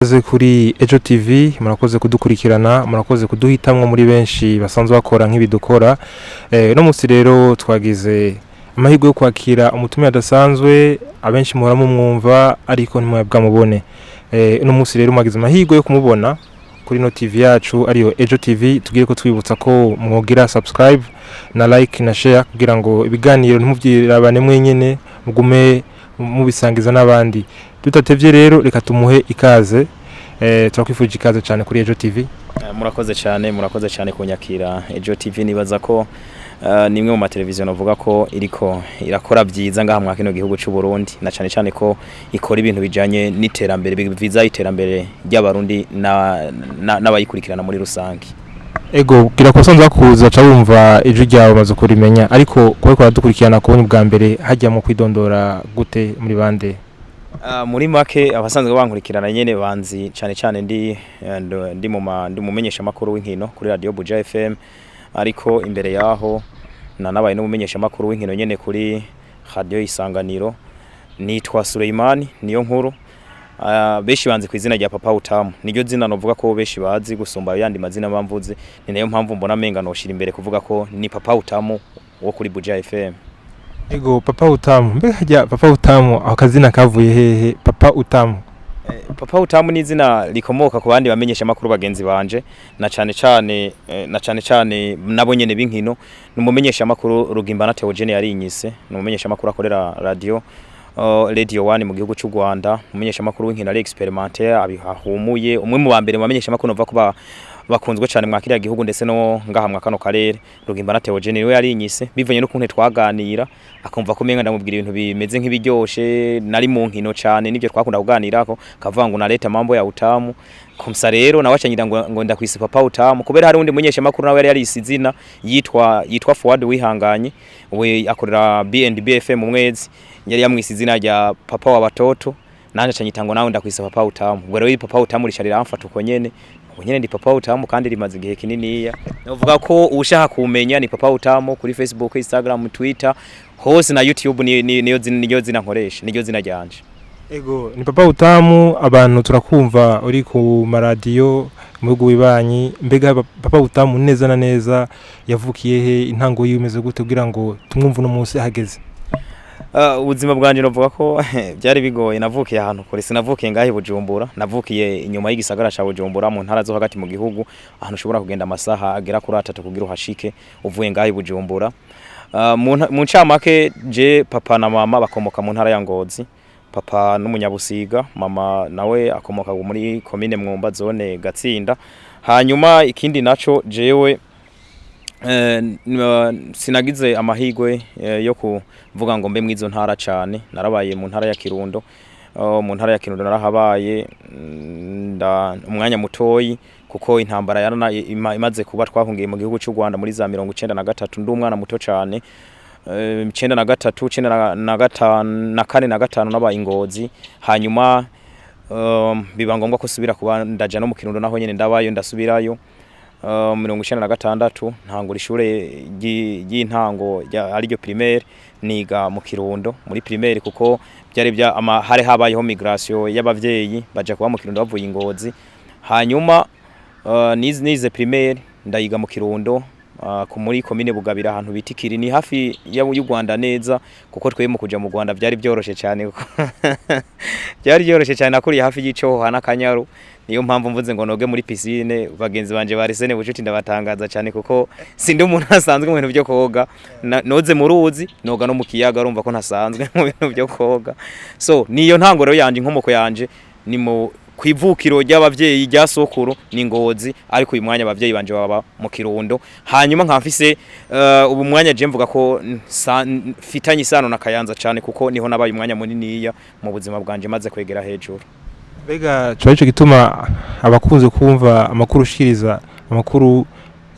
Murakoze kuri Ejo TV, murakoze kudukurikirana, murakoze kuduhitamwo muri benshi basanzwe bakora nk'ibidukora. No musi rero twagize amahirwe yo kwakira umutumire adasanzwe, abenshi muhora mumwumva ariko ntimwabwamubone. Uno musi rero mwagize amahirwe yo kumubona kuri no TV yacu ariyo Ejo TV. Tugiye ko twibutsa ko mwogira subscribe na like na share kugira ngo ibiganiro ntimuvyirabane mwenyene, mugume mubisangiza n'abandi. Tutatevye rero, reka tumuhe ikaze. Turakwifuje ikaze cyane kuri Ejo TV. Murakoze cyane, murakoze cyane kunyakira. Ejo TV nibaza ko ni imwe mu mateleviziyo navuga ko iriko irakora byiza ngaha mwa kino gihugu cy'u Burundi, na cyane cyane ko ikora ibintu bijanye n'iterambere, biviza iterambere ry'Abarundi n'abayikurikirana muri rusange. Ego, kugira ko usanzwe bakuza ca wumva ijwi ryawe umaze kurimenya, ariko kuba baradukurikirana kubonye ubwa mbere, hajya mu kwidondora gute, muri bande? Muri make, abasanzwe bankurikirana nyene banzi cyane cyane ndi mumenyesha makuru w'inkino kuri Radio Buja FM, ariko imbere yaho nanabaye n'umumenyesha makuru w'inkino nyene kuri Radio Isanganiro. Nitwa Suleimani niyo nkuru. Benshi banzi ku izina rya Papa Utamu, niryo zina novuga ko benshi bazi gusumba ayandi mazina bamvuze. Ni nayo mpamvu mbona menga noshira imbere kuvuga ko ni Papa Utamu wo kuri Buja FM. Ego, Papa Utamu. Mbega hajya Papa Utamu, aho kazina kavuye hehe, Papa Utamu? Papa Utamu ni izina rikomoka ku bandi bamenyesha makuru bagenzi banje, na cane cane nabo nyene b'inkino. Ni umumenyesha makuru Rugimbana Theogene yarinyise, ni umumenyesha makuru akorera Radio One mu gihugu cy'u Rwanda, umumenyesha makuru w'inkino ari expérimenté, abihahumuye, umwe mu ba mbere mu bamenyesha makuru nova kuba bakunzwe cyane mwa kiriya gihugu ndetse no ngaha mwa kano karere. Rugimbana Theogene niwe yarinyise bivanye n'ukuntu twaganira, akumva ko menga ndamubwira ibintu bimeze nk'ibiryoshe, nari mu nkino cyane, nibyo twakunda kuganirako, kavuga ngo naleta mambo ya utamu kumsa. Rero nawe acangira ngo ndakwise Papa Utamu, kubera hari undi munyesha makuru nawe yari yarise izina yitwa Fuad Wihanganye, we akorera B&B FM mu mwezi, yari yamwise izina rya Papa wa Batoto, nanje acanyita ngo nawe ndakwise Papa Utamu. Ubwo rero Papa Utamu rica riramfata uko nyene, ubu nyene ndi Papa Utamu kandi rimaze igihe kininiya. Novuga ko ushaka kumenya ni Papa Utamu kuri Facebook, Instagram, Twitter hose na YouTube, ni niyo zina, niyo zina nkoresha, niyo zina ryanje. Ego, ni Papa Utamu. Abantu turakumva uri ku maradiyo mu bihugu bibanyi. Mbega Papa Utamu neza na neza yavukiye he? Intango yiwe imeze gute kugira ngo tumwumve uno munsi ahageze? Ubuzima bwanje novuga ko byari bigoye. Navukiye ahantu kure, sinavukiye ngaho i Bujumbura, navukiye inyuma y'igisagara ca Bujumbura, mu ntara zo hagati mu gihugu, ahantu ushobora kugenda amasaha agera kuri 3 kugira uhashike uvuye ngaho i Bujumbura. Mu ncamake, je papa na mama bakomoka mu ntara ya Ngozi. Papa n'umunyabusiga, mama nawe akomoka muri komine Mwumba, zone Gatsinda. Hanyuma ikindi naco, jewe sinagize amahigwe yo kuvuga ngo mbe mwizo ntara cane. Narabaye mu ntara ya Kirundo. Mu ntara ya Kirundo narahabaye umwanya mutoyi, kuko intambara yarana imaze kuba twahungiye mu gihugu cy'u Rwanda muri za 93, ndi umwana muto cane. 93, 95 na kane na gatanu nabaye Ingozi. Hanyuma biba ngombwa ko subira kuba ndaja no mu Kirundo, naho nyene ndabayo, ndasubirayo. 96 ntangura ishure ry'intango ariryo primaire, niga mu Kirundo muri primaire, kuko byari bya hari habayeho migration y'abavyeyi baja kuba mu Kirundo bavuye Ingozi. Hanyuma nize primaire ndayiga mu Kirundo, ku muri komine Bugabira, ahantu bita Ikiri, ni hafi y'u Rwanda neza, kuko twe mu kuja mu Rwanda byari byoroshe cyane, byari byoroshe cyane. Nakuriye hafi y'icohoha n'Akanyaru, niyo mpamvu mvuze ngo noge muri piscine, bagenzi banje barisene bucuti ndabatangaza cyane, kuko sindi umuntu asanzwe mu bintu byo koga. Noze mu ruzi, noga no mu kiyaga, urumva ko ntasanzwe mu bintu byo koga. So niyo ntango rero yanje, inkomoko yanje ni mu kwivukiro ry'abavyeyi rya sokuru ni Ngozi, ariko uyu mwanya abavyeyi banje baba mu Kirundo. Hanyuma nkaba mfise ubu mwanya je mvuga ko mfitanye isano na Kayanza cyane, kuko niho nabaye umwanya muniniya mu buzima bwanje maze kwegera hejuru. Mbega coba ico gituma abakunze kumva amakuru ushikiriza, amakuru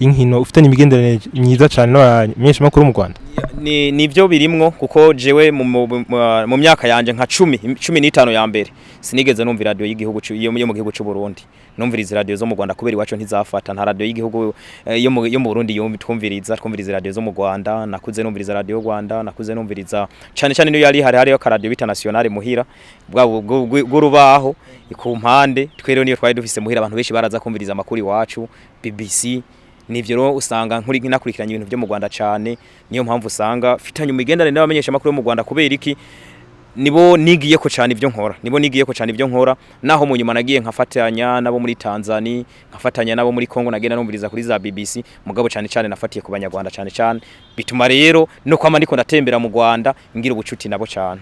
y'inkino, ufitanye imigenderanire myiza cane n'abamenyesha makuru mu Rwanda? Ni nivyo birimwo, kuko jewe mu myaka yanje nka 10, 15 ya mbere sinigeze numva radio y'igihugu yo mu gihugu c'u Burundi. Numviriza radio zo mu Rwanda kubera iwacu ntizafata. Nta radio y'igihugu yo mu Burundi yumva. Twumviriza radio zo mu Rwanda. Nakuze numviriza radio Rwanda, nakuze numviriza cane cane niyo yari hari hariyo radio bita Nationale muhira bwa bw'urubaho ku mpande. Twero niyo twari dufise muhira. Abantu benshi baraza kumviriza amakuru iwacu, BBC. Nivyo rero usanga nkuri nakurikiranye ibintu byo mu Rwanda cane. Niyo mpamvu usanga fitanye imigenderanire n'abamenyesha makuru yo mu Rwanda. Kubera iki? Nibo nigiye ko cyane ibyo nkora, nibo nigiye ko cyane ibyo nkora. Naho mu nyuma nagiye nkafatanya nabo muri Tanzania, nkafatanya nabo muri Congo, nagenda numviriza kuri za BBC, mugabo cyane cyane nafatiye ku Banyarwanda cyane cyane. Bituma rero no kwama ndiko ndatembera mu Rwanda ngira ubucuti nabo cyane.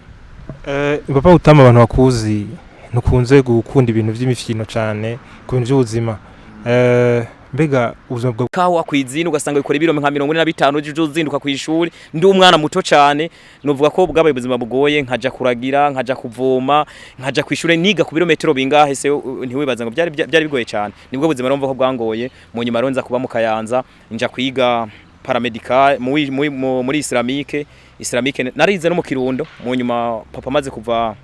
Papa Utamu, abantu bakuzi ntukunze gukunda ibintu vy'imifino cane ku bintu by'ubuzima. Mbega ubuzima bwa Kawa kwizina ugasanga bikora ibiro nka 45, uje uzinduka ku ishuri. Ndi umwana muto cyane, nuvuga ko bwabaye ubuzima bugoye. Nkaja kuragira, nkaja kuvoma, nkaja ku ishure niga ku birometero bingahe se, ntiwibaza ngo byari bigoye cyane. Nibwo buzima numva ko bwangoye. Mu nyuma rero nza kuba mu Kayanza, nja kwiga paramédical muri islamique. Islamique narize no mu Kirundo. Mu nyuma papa amaze kuva,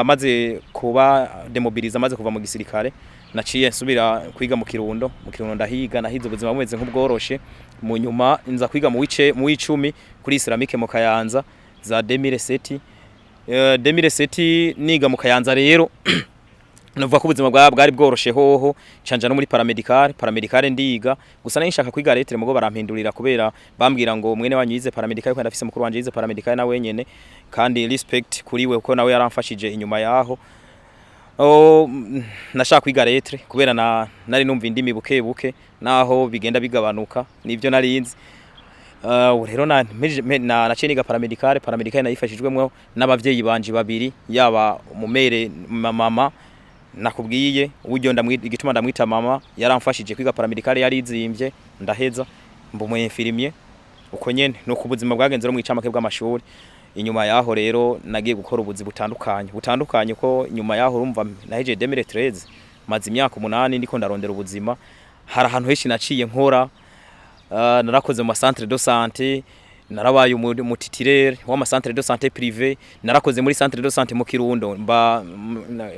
maze kuba démobilisé, amaze kuva mu gisirikare, naciye nsubira kwiga mu Kirundo. Mu Kirundo ndahiga, nahize ubuzima bumeze nk'ubworoshe. Mu nyuma nza kwiga mu wice mu w'icumi kuri Islamique mu Kayanza za 2007. 2007 niga mu Kayanza rero navuga ko ubuzima bwari bworoshe hoho. Canja no muri paramédical. Paramédical ndiga gusa, nari nshaka kwiga lettres, mugo barampindurira kubera bambwira ngo mwene wanyu yize paramédical, ko ndafise mukuru wanje yize paramédical na wenyene, kandi respect kuri we kuko nawe yaramfashije inyuma yaho. Oh, nashaka kwiga lettres kubera na nari numva indimi buke buke, naho bigenda bigabanuka, nivyo narinzi. Rero na naciye niga paramédical. Paramédical nayifashijwemwo n'abavyeyi banje babiri, yaba umumere mama nakubwiye uburyo igituma ndamwita mama, yaramfashije kwiga paramédical, yarizimvye, ndaheza mba umu infirmier uko nyene. Nuko ubuzima bwagenze no mwicamake bw'amashuri. Inyuma yaho rero nagiye gukora ubuzi butandukanye, ko nyuma yaho urumva nahejeje 2013, maze imyaka 8 ndiko ndarondera ubuzima. Hari ahantu henshi naciye nkora. Narakoze mu centre de santé, narabaye umu titulaire w'ama centre de santé privé, narakoze muri centre de santé mu Kirundo, mba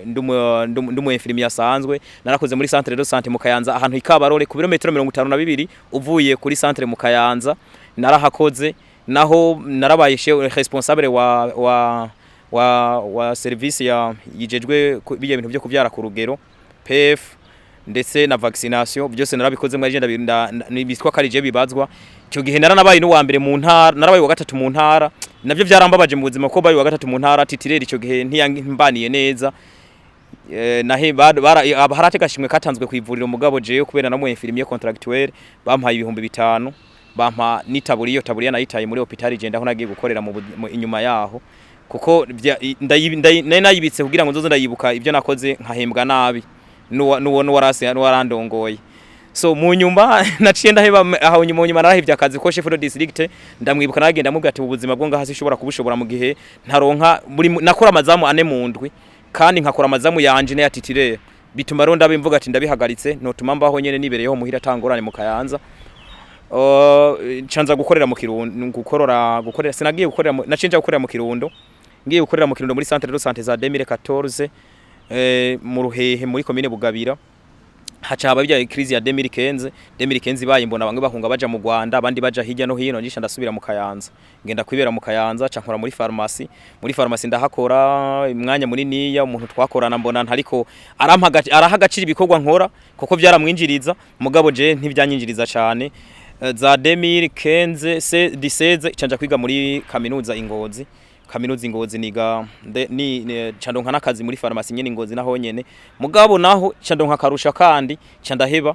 ndumu infirmier asanzwe, narakoze muri centre de santé mu Kayanza, ahantu ikabarore ku birometero 52 uvuye kuri centre mu Kayanza, narahakoze. Naho narabaye chef responsable wa service ya yijejwe bijya bintu byo kuvyara ku rugero, PF, ndetse na vaccination, byose narabikoze muri agenda bitwa karije bibazwa. Icyo gihe naranabaye n'uwa mbere mu ntara, narabaye wa gatatu mu ntara. Navyo byarambabaje mu buzima ko baye wa gatatu mu ntara. Titulaire icyo gihe ntiyambaniye neza. Nahe harate gashimwe katanzwe ku ivuriro, mugabo jewe kubera namwe infirmier contractuel bampaye 5000, bampa n'itaburiya. Iyo taburiya nayitaye muri hôpital je ndaho nagiye gukorera inyuma yaho, kuko nari nayibitse kugira ngo nzoze ndayibuka ibyo nakoze nkahembwa nabi nuwo nuwarasi nuwarandongoye. So mu nyuma naciye ndaheba aho. Nyuma nyuma narahevye akazi ko chef de district ndamwibuka, naragenda mubwira ati ubuzima bwo ngaha sinshobora kubushobora mu gihe ntaronka buri nakora amazamu ane mu ndwi, kandi nkakora amazamu yanje n'aya titulaire. Bituma rero ndabimvuga ati ndabihagaritse, notuma mbaho nyene nibereyeho muhira atangorane mu Kayanza. Ncanza gukorera mu Kirundo, gukorora gukorera sinagiye gukorera naciye nja gukorera mu Kirundo. Ngiye gukorera mu Kirundo muri centre de santé za 2014, mu Ruhehe muri commune Bugabira, haca haba bya crise ya 2015. 2015 ibaye, mbona bamwe bahunga baja mu Rwanda, abandi baja hirya no hino, ngisha ndasubira mu Kayanza, ngenda kwibera mu Kayanza, ca nkora muri pharmacie. Muri pharmacie ndahakora imwanya muniniya. Umuntu twakorana mbona ntariko arampa araha agaciro ibikorwa nkora, kuko byaramwinjiriza, mugabo je ntivyanyinjiriza cane. Za 2015 se 16 canja kwiga muri kaminuza Ingozi. Kaminuza Ingozi niga ni ca ndonka n'akazi muri pharmacie nyene Ingozi naho nyene, mugabo naho ca ndonka karusha kandi ca ndaheba.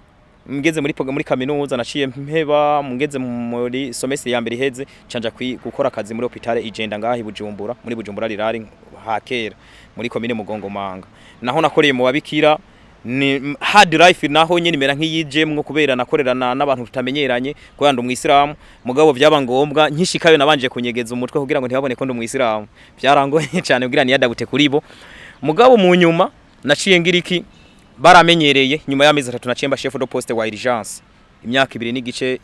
Ngeze muri kaminuza naciye mpeba. Ngeze muri semestre ya mbere iheze, ca nja gukora akazi muri hôpital Ijenda ngaha i Bujumbura, muri Bujumbura rirari hakera muri commune Mugongomanga. Naho nakoreye mu babikira, ni hard life naho nyene imera nk'iyijemwo, kubera nakorerana n'abantu tutamenyeranye, kubera ndi umwisilamu. Mugabo vyaba ngombwa nkishikayo nabanje kunyegeza umutwe kugira ngo ntibabone ko ndi umwisilamu. Byarangoye cyane kugira niyadabute kuri bo. Mugabo mu nyuma naciye ngira iki, baramenyereye. Nyuma y'amezi 3 naciye mba chef de poste wa urgence. Imyaka 2 n'igice,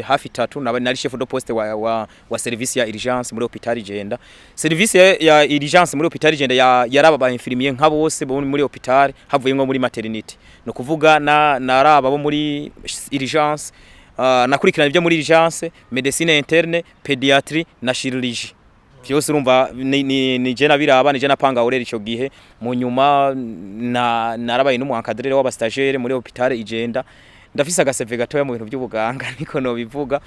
hafi 3, nari chef de poste wa service ya urgence muri hôpital Jenda. Service ya urgence muri hôpital Jenda yaraba ba infirmier nka bose bo muri hôpital, havuyemwo muri maternité. No kuvuga na naraba bo muri urgence, nakurikirana ibyo muri urgence, médecine interne, pédiatrie na chirurgie vyose. Urumva ni je nabiraba, ni je napanga horaire ico gihe. Mu nyuma na narabaye n'umu encadreur w'aba stagiaire muri hôpital Ijenda. Ndafise aga CV gatoya mu bintu by'ubuganga, niko no bivuga.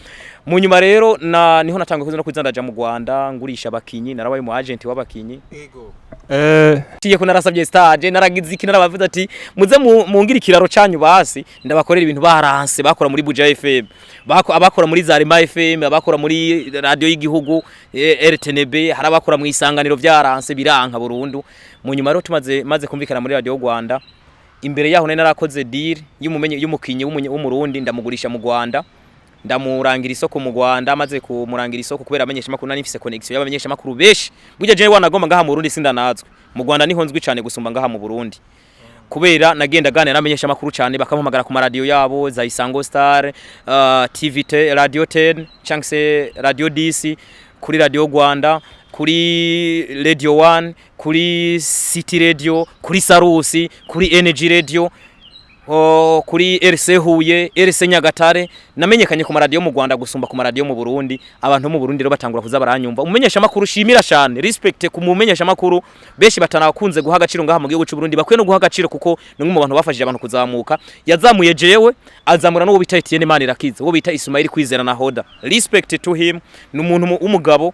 Mu nyuma rero na niho natanga kuza no kuza ndaja mu Rwanda ngurisha abakinyi, narabaye mu agent w'abakinyi. Tiye ko narasabye stage, naragize iki, narabavuze ati muze mungira ikiraro canyu basi ndabakorera ibintu. Baranse bakora muri Buja FM, abakora muri Zarima FM, abakora muri radio y'igihugu, RTNB, hari abakora mu Isanganiro, vyaranse, biranka burundu. Mu nyuma rero tumaze maze kumvikana muri Radio Rwanda, imbere yaho nari narakoze deal y'umumenye y'umukinyi w'Umurundi, ndamugurisha mu Rwanda, ndamurangira isoko mu Rwanda. Amaze kumurangira isoko, kubera amenyesha makuru, nari mfise connection y'abamenyesha makuru benshi. Burya jewe wanagomba ngaha mu Burundi sindanazwe, mu Rwanda niho nzwi cyane gusumba ngaha mu Burundi, kubera nagenda ganira n'amenyesha makuru cyane, bakampamagara ku maradiyo yabo za Isango Star, TVT, Radio 10 cyangwa se Radio 10, kuri Radio Rwanda, kuri Radio 1, kuri City Radio, kuri Sarusi, kuri Energy Radio, kuri RC Huye, RC Nyagatare. Namenyekanye ku maradiyo mu Rwanda gusumba ku maradiyo mu Burundi. Abantu mu Burundi rero batangura kuza baranyumva. Umumenyesha makuru shimira cyane, respect ku mumenyesha makuru benshi batanakunze guha agaciro ngaha mu gihugu cy'u Burundi, bakwiye no guha agaciro, kuko ni umwe mu bantu bafashije abantu kuzamuka. Yazamuye jewe, azamura n'uwo bita Etienne Manirakiza, uwo bita Ismail Kwizera na Hoda. Respect to him, ni umuntu w'umugabo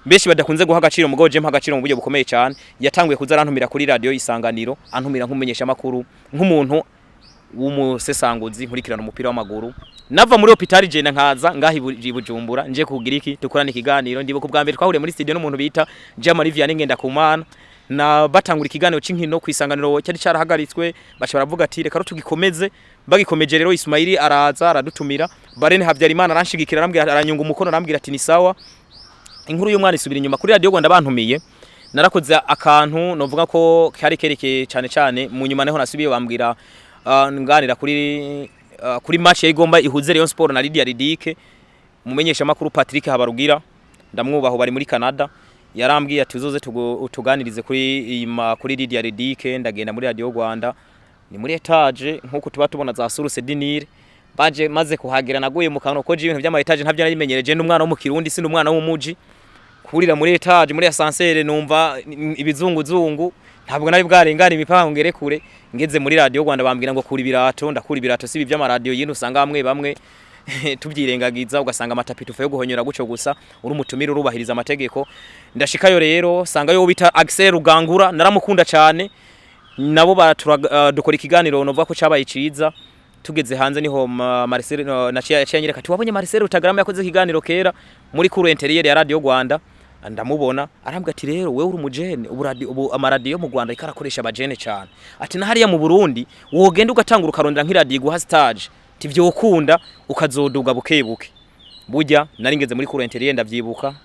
benshi badakunze guha agaciro, mugabo je mpa agaciro mu buryo bukomeye cyane. Yatanguye kuza arantumira kuri radio Isanganiro, antumira nk'umumenyesha makuru, nk'umuntu w'umusesanguzi nkurikirana umupira w'amaguru. Nava muri hôpital je nkaza ngaha i Bujumbura nje kugira iki, dukorana ikiganiro. Ndibuka ubwa mbere twahuriye muri studio n'umuntu bita Jean Marie Vianney Ngendakumana, na batangura ikiganiro c'inkino ku Isanganiro cyari carahagaritswe, baca baravuga ati reka tugikomeze. Bagikomeje rero, Ismaili araza aradutumira, Barene Habyarimana aranshigikira, arambwira, aranyunga umukono, arambwira ati ni sawa. Inkuru y'umwana isubira inyuma. Kuri Radio Rwanda bantumiye, narakoze akantu novuga ko kari kerekeye cyane cyane. Mu nyuma naho nasubiye bambwira, nganira kuri match yayigomba ihuze Rayon Sport na Lydia Ridike. Umumenyesha makuru Patrick Habarugira, ndamwubaho, bari muri Canada, yarambwiye ati uzoze tuganirize kuri Lydia Ridike. Ndagenda muri Radio Rwanda, ni muri étage nkuko tuba tubona za Source du Nil. Baje maze kuhagera naguye mu kantu ko ibintu by'ama étage ntavyo narimenyereje. Ndi umwana wo mu Kirundi, sindi umwana wo mu muji. Kurira muri étage, muri ascenseur, numva ibizunguzungu, ntabwo nari bwarengana imipaka ngo ngere kure. Ngeze muri Radio Rwanda bambwira ngo kura ibirato, ndakura ibirato. Si ibi by'amaradiyo yindi usanga bamwe bamwe tubyirengagiza, ugasanga amatapi tufe yo guhonyora guco gusa. Uri umutumire, urubahiriza amategeko. Ndashikayo rero sanga yo bita Axel Rugangura, naramukunda cyane, nabo baratura, dukora ikiganiro novuga ko cabaye ciza. Tugeze hanze niho Marcel naciye yaciye anyereka ati wabonye Marcel Rutagarama yakoze ikiganiro kera muri cour intérieure ya Radio Rwanda? Ndamubona, arambwira ati rero wewe uri umujene ubu, radio ubu amaradiyo mu Rwanda ikarakoresha abajene cyane, ati na hariya mu Burundi wogenda ugatangura ukarondera nk'iradiyo iguha stage, ati vyokunda ukazoduga buke buke. Burya nari ngeze muri cour intérieure, ndavyibuka,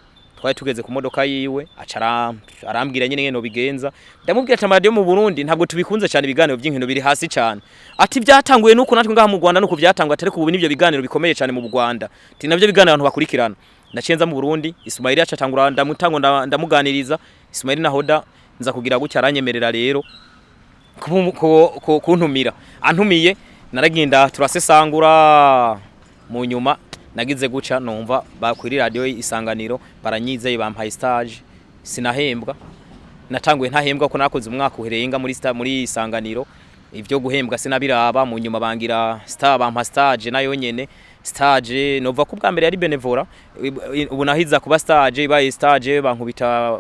twari tugeze ku modoka yiwe, aca arambwira nyine ngene bigenza. Ndamubwira ati amaradiyo mu Burundi ntabwo tubikunze cyane, ibiganiro by'inkino biri hasi cyane. Ati byatanguye nuko natwe ngaha mu Rwanda nuko byatanguye, atari ubu nivyo biganiro bikomeye cyane mu Rwanda, ati navyo biganiro abantu bakurikirana. Naciye nza mu Burundi, Ismail aca atangura ndamutango ndamuganiriza Ismail Nahoda, nza kugira gutya aranyemerera rero kuntumira. Antumiye naragenda turasesangura. Mu nyuma nagize guca numva bakwiri radio Isanganiro baranyizeye, bampaye stage, sinahembwa. Natanguye ntahembwa ko nakoze umwaka uherenga muri Isanganiro, ivyo guhembwa sinabiraba. Mu nyuma bangira star, bampa stage, nayo nyene stage nova ku bwa mbere yari bénévolat, ubu nahiza kuba stage. Ibaye stage bankubita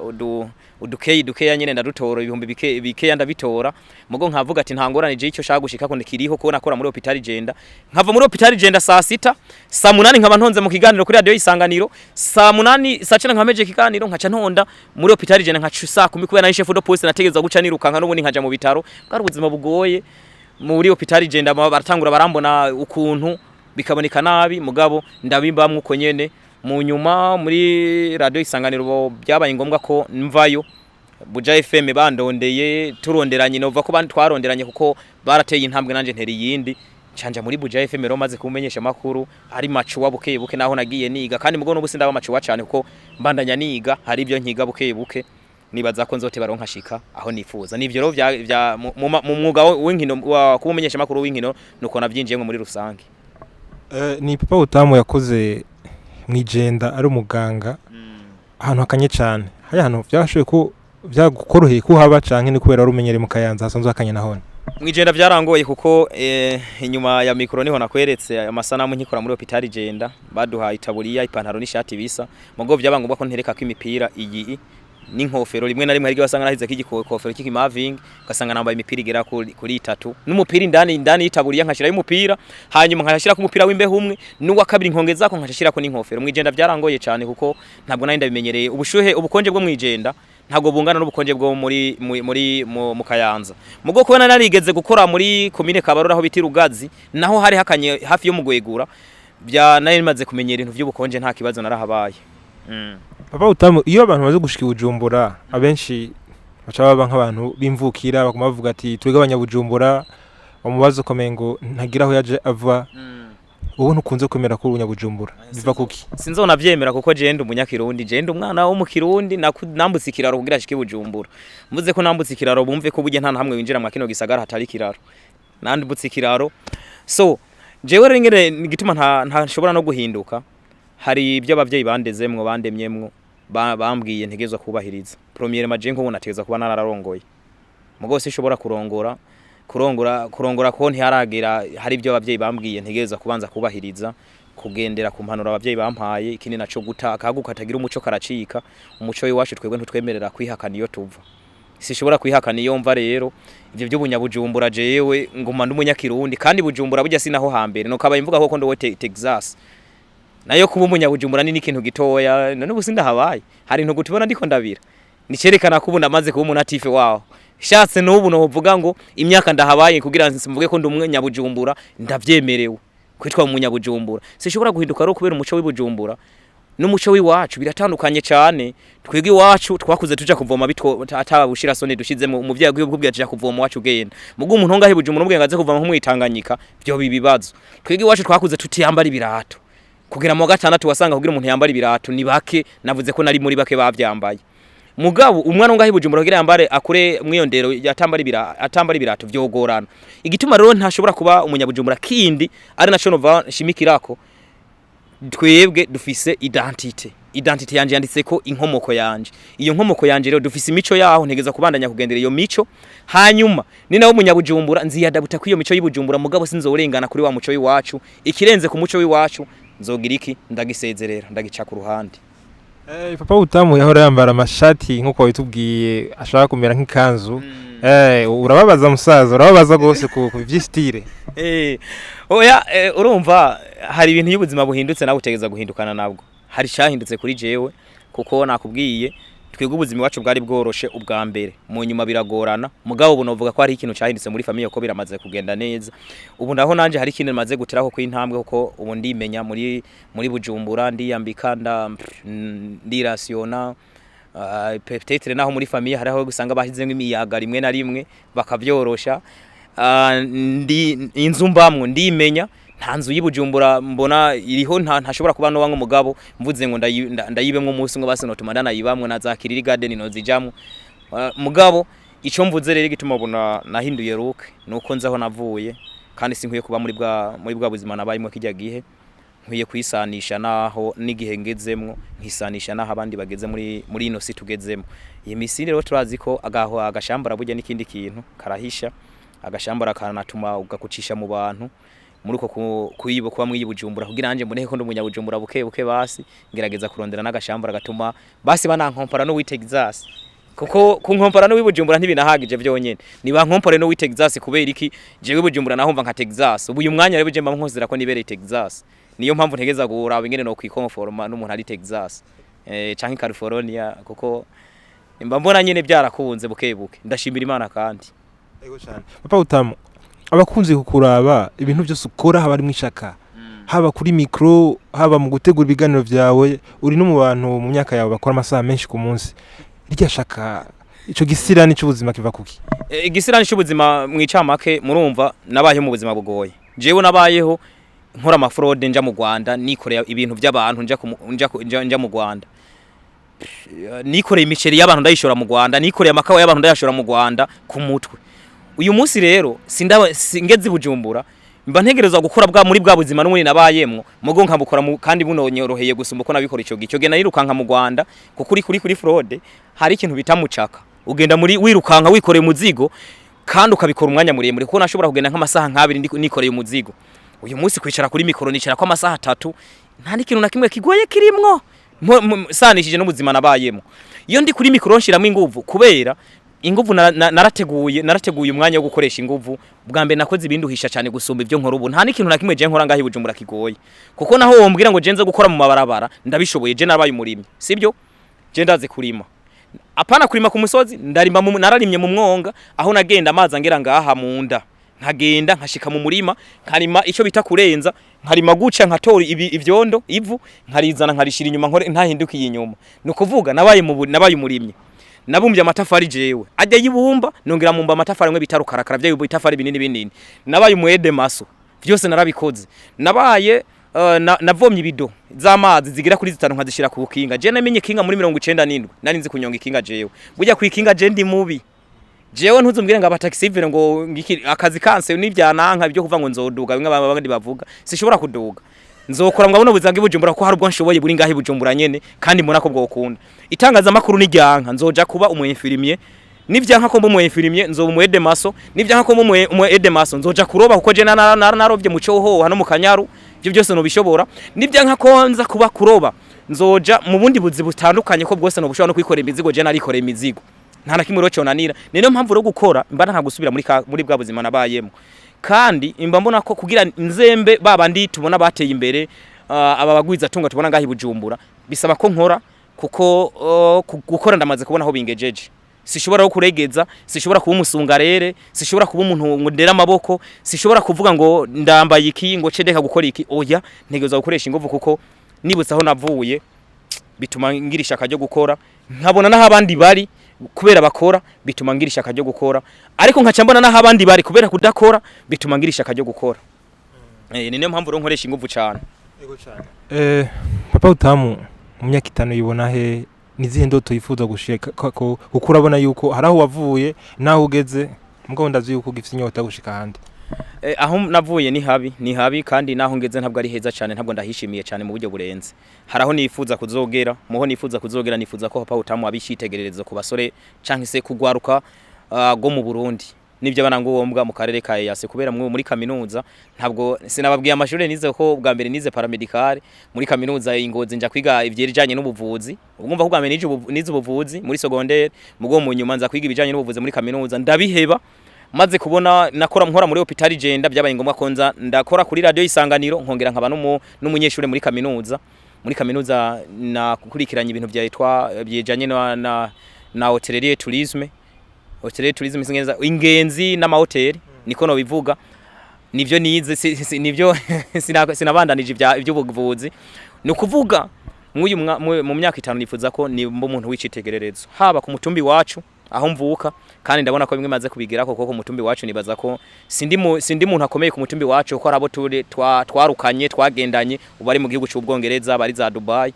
udukeyi dukeya nyene, ndadutora, ibihumbi bike bikeya ndabitora. Mugo nkavuga ati nta ngorane, je icyo shaka gushika ko ndikiriho, ko nakora muri hôpital Jenda, nkava muri hôpital Jenda saa 6, saa 8 nkaba ntonze mu kiganiro kuri radio Isanganiro, saa 8, saa 9 nkameje ikiganiro, nkaca ntonda muri hôpital Jenda nkaca saa 10, kubera nari chef de poste nategezwa guca nirukanka n'ubundi nkaja mu bitaro. Bwari ubuzima bugoye muri hôpital Jenda, baratangura barambona ukuntu bikaboneka nabi, mugabo ndabimbamwe uko nyene. Mu nyuma muri radio Isanganiro byabaye ngombwa ko mvayo. Buja FM bandondeye, turonderanye, nova ko bandi twaronderanye kuko barateye intambwe nanje ntera iyindi. Canja muri Buja FM rero maze kumenyesha makuru ari macuwa buke buke, naho nagiye niga, kandi mugo n'ubu sindaba macuwa cyane kuko mbandanya niga, hari ibyo nkiga buke buke. Nibaza ko nzote baronka shika aho nifuza. Nivyo rero vya mu mwuga w'inkino wa kumenyesha makuru w'inkino, nuko navyinjiyemwo muri rusange. Ni Papa Utamu yakoze mwijenda ari umuganga ahantu hakanye cyane. Hari ahantu byashoboye ko byagukoroheye kuhaba, canke ni kubera wari umenyereye mu Kayanza hasanzwe hakanye nahone? Mwijenda byarangoye kuko inyuma ya mikro niho nakweretse amasanamu nkikora muri hôpital Jenda, baduhaye itaburiya, ipantaro n'ishati bisa, mugo byaba ngombwa ko ntereka ko imipira iyi n'inkofero. Rimwe na rimwe hari wasanga nahize k'igikofero cy'ikimaving, ugasanga nambaye imipira igera kuri itatu n'umupira indani indani y'itaburiya, nkashirayo umupira, hanyuma nkashira ku mupira w'imbeho umwe n'uwa kabiri nkongeza ko nkashira ko n'inkofero. Mwijenda byarangoye cyane kuko ntabwo nari ndabimenyereye. Ubushuhe, ubukonje bwo mwijenda ntabwo bungana n'ubukonje bwo muri mu Kayanza. Mugo kubona narigeze gukora muri komine Kabarora aho bita Rugazi, naho hari hakanye hafi yo mugwegura, bya nari maze kumenyera ibintu by'ubukonje, nta kibazo narahabaye. Papa Utamu, iyo abantu baze gushika i Bujumbura, abenshi baca baba nk'abantu b'imvukira, baguma bavuga ati twebwe abanyabujumbura, bamubaza ukomeye ngo ntagira aho yaje ava. Wowe ntukunze kwemera ko uri umunyabujumbura, biva kuki? Sinzona vyemera kuko je ndi umunyakirundi, je ndi umwana wo mu Kirundi, nambutse ikiraro kugira ashike i Bujumbura. Mvuze ko nambutse ikiraro, bumve ko burya nta na hamwe winjira mwa kino gisagara hatari ikiraro. Nambutse ikiraro. So jewe rero ingene igituma ntashobora no guhinduka, hari ibyo abavyeyi bandezemwo, bandemyemwo, bambwiye ntegerezwa kubahiriza. Premièrement, je nk'ubu nategeza kuba nararongoye, mugo sinshobora kurongora ko ntiharagera. Hari ibyo abavyeyi bambwiye ntegerezwa kubanza kubahiriza, kugendera ku mpanuro abavyeyi bampaye. Ikindi naco, guta akagu katagira umuco karacika. Umuco w'iwacu twebwe ntutwemerera kwihakana iyo tuva. Sishobora kwihakana iyo mva. Rero ivyo by'ubunyabujumbura, jewe nguma ndi umunyakirundi, kandi Bujumbura burya sinaho hambere no kabaye imvuga koko ndo Texas nayo kuba umunyabujumbura ni n'ikintu gitoya. None ubu sindahabaye, hari intugu tubona ndiko ndabira, nicerekana ko ubu namaze kuba umunatif waho. Shatse n'ubu novuga ngo imyaka ndahabaye kugira mvuge ko ndi umunyabujumbura, ndavyemerewe kwitwa umunyabujumbura. Sishobora guhinduka rero kubera umuco w'ibujumbura n'umuco w'iwacu biratandukanye cyane. Twebwe iwacu twakuze tuja kuvoma bitwo atabushira soni dushizemo, umuvyeyi agiye kubwira tuja kuvoma wacu ugenda. Mugo umuntu ngahe Bujumbura umubwiye ngo aze kuvoma nko mwitanganyika, byo bibibazo. Twebwe iwacu twakuze tutiyambara ibirato. Kugera mu wa gatandatu wasanga kugira umuntu yambara ibirato ni bake, navuze ko nari muri bake bavyambaye. Mugabo umwana ngahe Bujumbura kugira yambare akure mwiyondero yatambara atambara ibirato vyogorana. Igituma rero ntashobora kuba umunyabujumbura kindi ari naco nova nshimikirako, twebwe dufise identité. Identité yanje yanditse ko inkomoko yanje. Iyo nkomoko yanje rero dufise imico yaho, ntegeza kubandanya kugendera iyo mico. Hanyuma ni nawo munyabujumbura nziyadabuta kwiyo mico y'Ibujumbura, mugabo sinzorengana kuri wa muco w'iwacu. Ikirenze ku muco w'iwacu nzogira iki? Ndagisezerera, ndagica ku ruhande. Papa Utamu yahora yambara amashati nk'uko wabitubwiye ashaka kumera nk'ikanzu. Urababaza musaza, urababaza gose ku vy'style. Oya, urumva hari ibintu y'ubuzima buhindutse nawe utegeza guhindukana nabwo. Hari cyahindutse kuri jewe kuko nakubwiye twebwe ubuzima iwacu bwari bworoshe ubwa mbere, mu nyuma biragorana. Mugabo ubu novuga ko hari ikintu cyahindutse muri famille ko biramaze kugenda neza. Ubu naho nanje hari ikintu maze guteraho ko intambwe, kuko ubu ndimenya muri Bujumbura, ndiyambika, ndirasiona. Peut-être naho muri famille hariho gusanga bashyizemo imiyaga rimwe na rimwe bakavyorosha. Ndi inzu mbamwo ndimenya, nta nzu y'Ibujumbura mbona iriho, ntashobora kuba noba nk'umugabo mvuze ngo ndayibemwo umunsi umwe basi notuma ndanayibamwo na za Kiriri Garden nozijamwo. Mugabo ico mvuze rero, igituma ubona nahinduye look, nuko nzi aho navuye kandi sinkwiye kuba muri bwa buzima nabayimwo kijya gihe. Nkwiye kwisanisha naho n'igihe ngezemwo, nkisanisha naho abandi bageze muri ino si tugezemo. Iyi misi rero turazi ko agaho agashambara burya n'ikindi kintu karahisha, agashambara kanatuma ugakucisha mu bantu. Muri uko kuyibo kuba mwiyi Bujumbura kugira nanje mboneke ko ndi umunyabujumbura buke buke, basi ngerageza kurondera n'agashambara gatuma basi banankompara no Texas, kuko kunkompara no Bujumbura ntibinahagije vyonyene, niba nkompare no Texas. Kubera iki? Jewe Bujumbura naho mva nka Texas. Ubu uyu mwanya rero je mba nkozera ko nibereye Texas, niyo mpamvu ntegeza guraba ingene no kwikonforma n'umuntu ari Texas canke California, kuko mba mbona nyene byarakunze buke buke. Ndashimira Imana kandi. Ego cyane. Papa Utamu, abakunzi kukuraba, ibintu byose ukora haba harimo ishaka, haba kuri micro, haba mu gutegura ibiganiro byawe, uri no mu bantu mu myaka yawe bakora amasaha menshi ku munsi. Irya shaka, ico gisirani c'ubuzima kiva kuki? Igisirani cy'ubuzima mwicamake, murumva nabayeho mu buzima bugoye. Jewe nabayeho nkora ama fraude, nja mu Rwanda nikoreye ibintu by'abantu, nja ku- nja ku- nja, nja mu Rwanda nikoreye imiceri y'abantu ndayishora mu Rwanda, nikoreye amakawa y'abantu ndayashora mu Rwanda ku mutwe. Uyu munsi rero sindaba singeze i Bujumbura, mba ntegerezwa gukora bwa muri bwa buzima n'ubundi nabayemwo, mugo nkabukora kandi bunonyoroheye gusumba uko nabikora ico gihe. Ico gihe narirukanka mu Rwanda, kuko uri kuri fraude hari ikintu bita mucaka, ugenda muri wirukanka wikoreye umuzigo kandi ukabikora umwanya muremure, kuko nashobora kugenda nk'amasaha nk'abiri nikoreye umuzigo. Uyu munsi kwicara kuri mikoro nicara ko amasaha 3, nta n'ikintu na kimwe kigoye kirimwo sanishije n'ubuzima nabayemo. Iyo ndi kuri mikoro nshiramo inguvu, kubera inguvu narateguye umwanya wo gukoresha inguvu. Bwa mbere nakoze ibinduhisha cyane gusumba ibyo nkora ubu. Nta n'ikintu na kimwe je nkora ngaho i Bujumbura kigoye, kuko naho wombwira ngo je nze gukora mu mabarabara, ndabishoboye. Je narabaye umurimyi, sibyo? Je ndazi kurima, apana kurima ku musozi, ndarima nararimye mu mwonga aho nagenda amazi angera ngaha mu nda, nkagenda nkashika mu murima nkarima icyo bita kurenza, nkarima guca, nkatora ivyondo, ivu nkarizana, nkarishira inyuma, nkore ntahindukiye inyuma. Ni ukuvuga nabaye umurimyi. Nabumbye amatafari jewe ajya yibumba, nongera mumba amatafari amwe bita rukarakara, bya bitafari binini binini. Nabaye umu aide-maçon, byose narabikoze. Nabaye navomye ibido z'amazi zigera kuri 5 nkazishira ku kinga. Je namenye kinga muri 97, nari nzi kunyonga ikinga. Jewe burya ku ikinga je ndi mubi. Jewe ntuzumbwire ngo abataxi-vélo ngo ngiki akazi kanse n'ivyananka byo kuva ngo nzoduga, bimwe abandi bavuga, sishobora kuduga. Nzokora ngo buno buzange Bujumbura, ko hari ubwo nshoboye buri ngaho i Bujumbura nyene, kandi mbona ko bwokunda. Itangazamakuru n'iryanka, nzoja kuba umu infirmier. Nivyanka ko mba umu infirmier, nzoba umu aide-maçon. Nivyanka ko mba umu aide-maçon, nzoja kuroba, kuko je narovye mu Cohoha no mu Kanyaru. Ibyo byose nobishobora. Nivyanka ko nza kuba kuroba, nzoja mu bundi buzi butandukanye, ko bwose nobushobora no kwikorera imizigo. Je narikoreye imizigo, nta na kimwe rero conanira. Ni niyo mpamvu rero gukora mba nta gusubira muri bwa buzima nabayemo, kandi imba mbona ko kugira nzembe babandi tubona bateye imbere, aba bagwiza tunga tubona ngaho i Bujumbura, bisaba ko nkora, kuko gukora ndamaze kubona aho bingejeje. Sishobora no kuregeza, sishobora kuba umusungarere, sishobora kuba umuntu ngo ndera amaboko, sishobora kuvuga ngo ndambaye iki ngo cedeka gukora iki. Oya, ntegerezwa gukoresha inguvu, kuko nibutse aho navuye bituma ngira ishaka ryo gukora, nkabona n'aho abandi bari kubera bakora bituma ngira ishaka ryo gukora, ariko nkaca mbona n'aho abandi bari kubera kudakora bituma ngira ishaka ryo gukora. Ni niyo mpamvu rero nkoresha inguvu cyane. Papa Utamu mu myaka 5 yibona he? Nizihe ndoto yifuza gushika ko? Kuko urabona yuko hari aho wavuye naho ugeze, mugabo ndazi yuko ugifite inyota yo gushika ahandi. Aho navuye ni habi, ni habi, kandi naho ngeze ntabwo ari heza cyane, ntabwo ndahishimiye cyane mu buryo burenze. Hari aho nifuza kuzogera. Muho nifuza kuzogera, nifuza ko Papa Utamu abishitegererezo ku basore canke se kugwaruka go mu Burundi, nibyo bana ngombwa mu karere ka EAC, kubera mwe muri kaminuza ntabwo sinababwiye amashuri nize, ko bwa mbere nize paramédical muri kaminuza i Ngozi, nja kwiga ivyerijanye n'ubuvuzi. Ubwo ko bwa mbere nize ubuvuzi muri secondaire, mugo mu nyuma nza kwiga ibijanye n'ubuvuzi muri kaminuza, ndabiheba. Maze kubona nakora nkora muri hôpital Jenda, byabaye ngombwa ko nza ndakora kuri radio Isanganiro, nkongera nkaba n'umunyeshuri muri kaminuza. Muri kaminuza nakurikiranye ibintu byitwa byejanye na hôtellerie tourisme, hôtellerie tourisme singenza ingenzi n'amahoteli, niko no bivuga. Nivyo nize, nivyo sinabandanije iby'ubuvuzi. Ni ukuvuga mu myaka 5 nifuza ko ni umuntu w'icitegererezo haba ku mutumbi wacu aho mvuka, kandi ndabona ko bimwe maze kubigerako, kuko ku mutumbi wacu nibaza ko sindi muntu akomeye ku mutumbi wacu, kuko arabo twarukanye twagendanye ubu bari mu gihugu cy'Ubwongereza, bari za Dubai,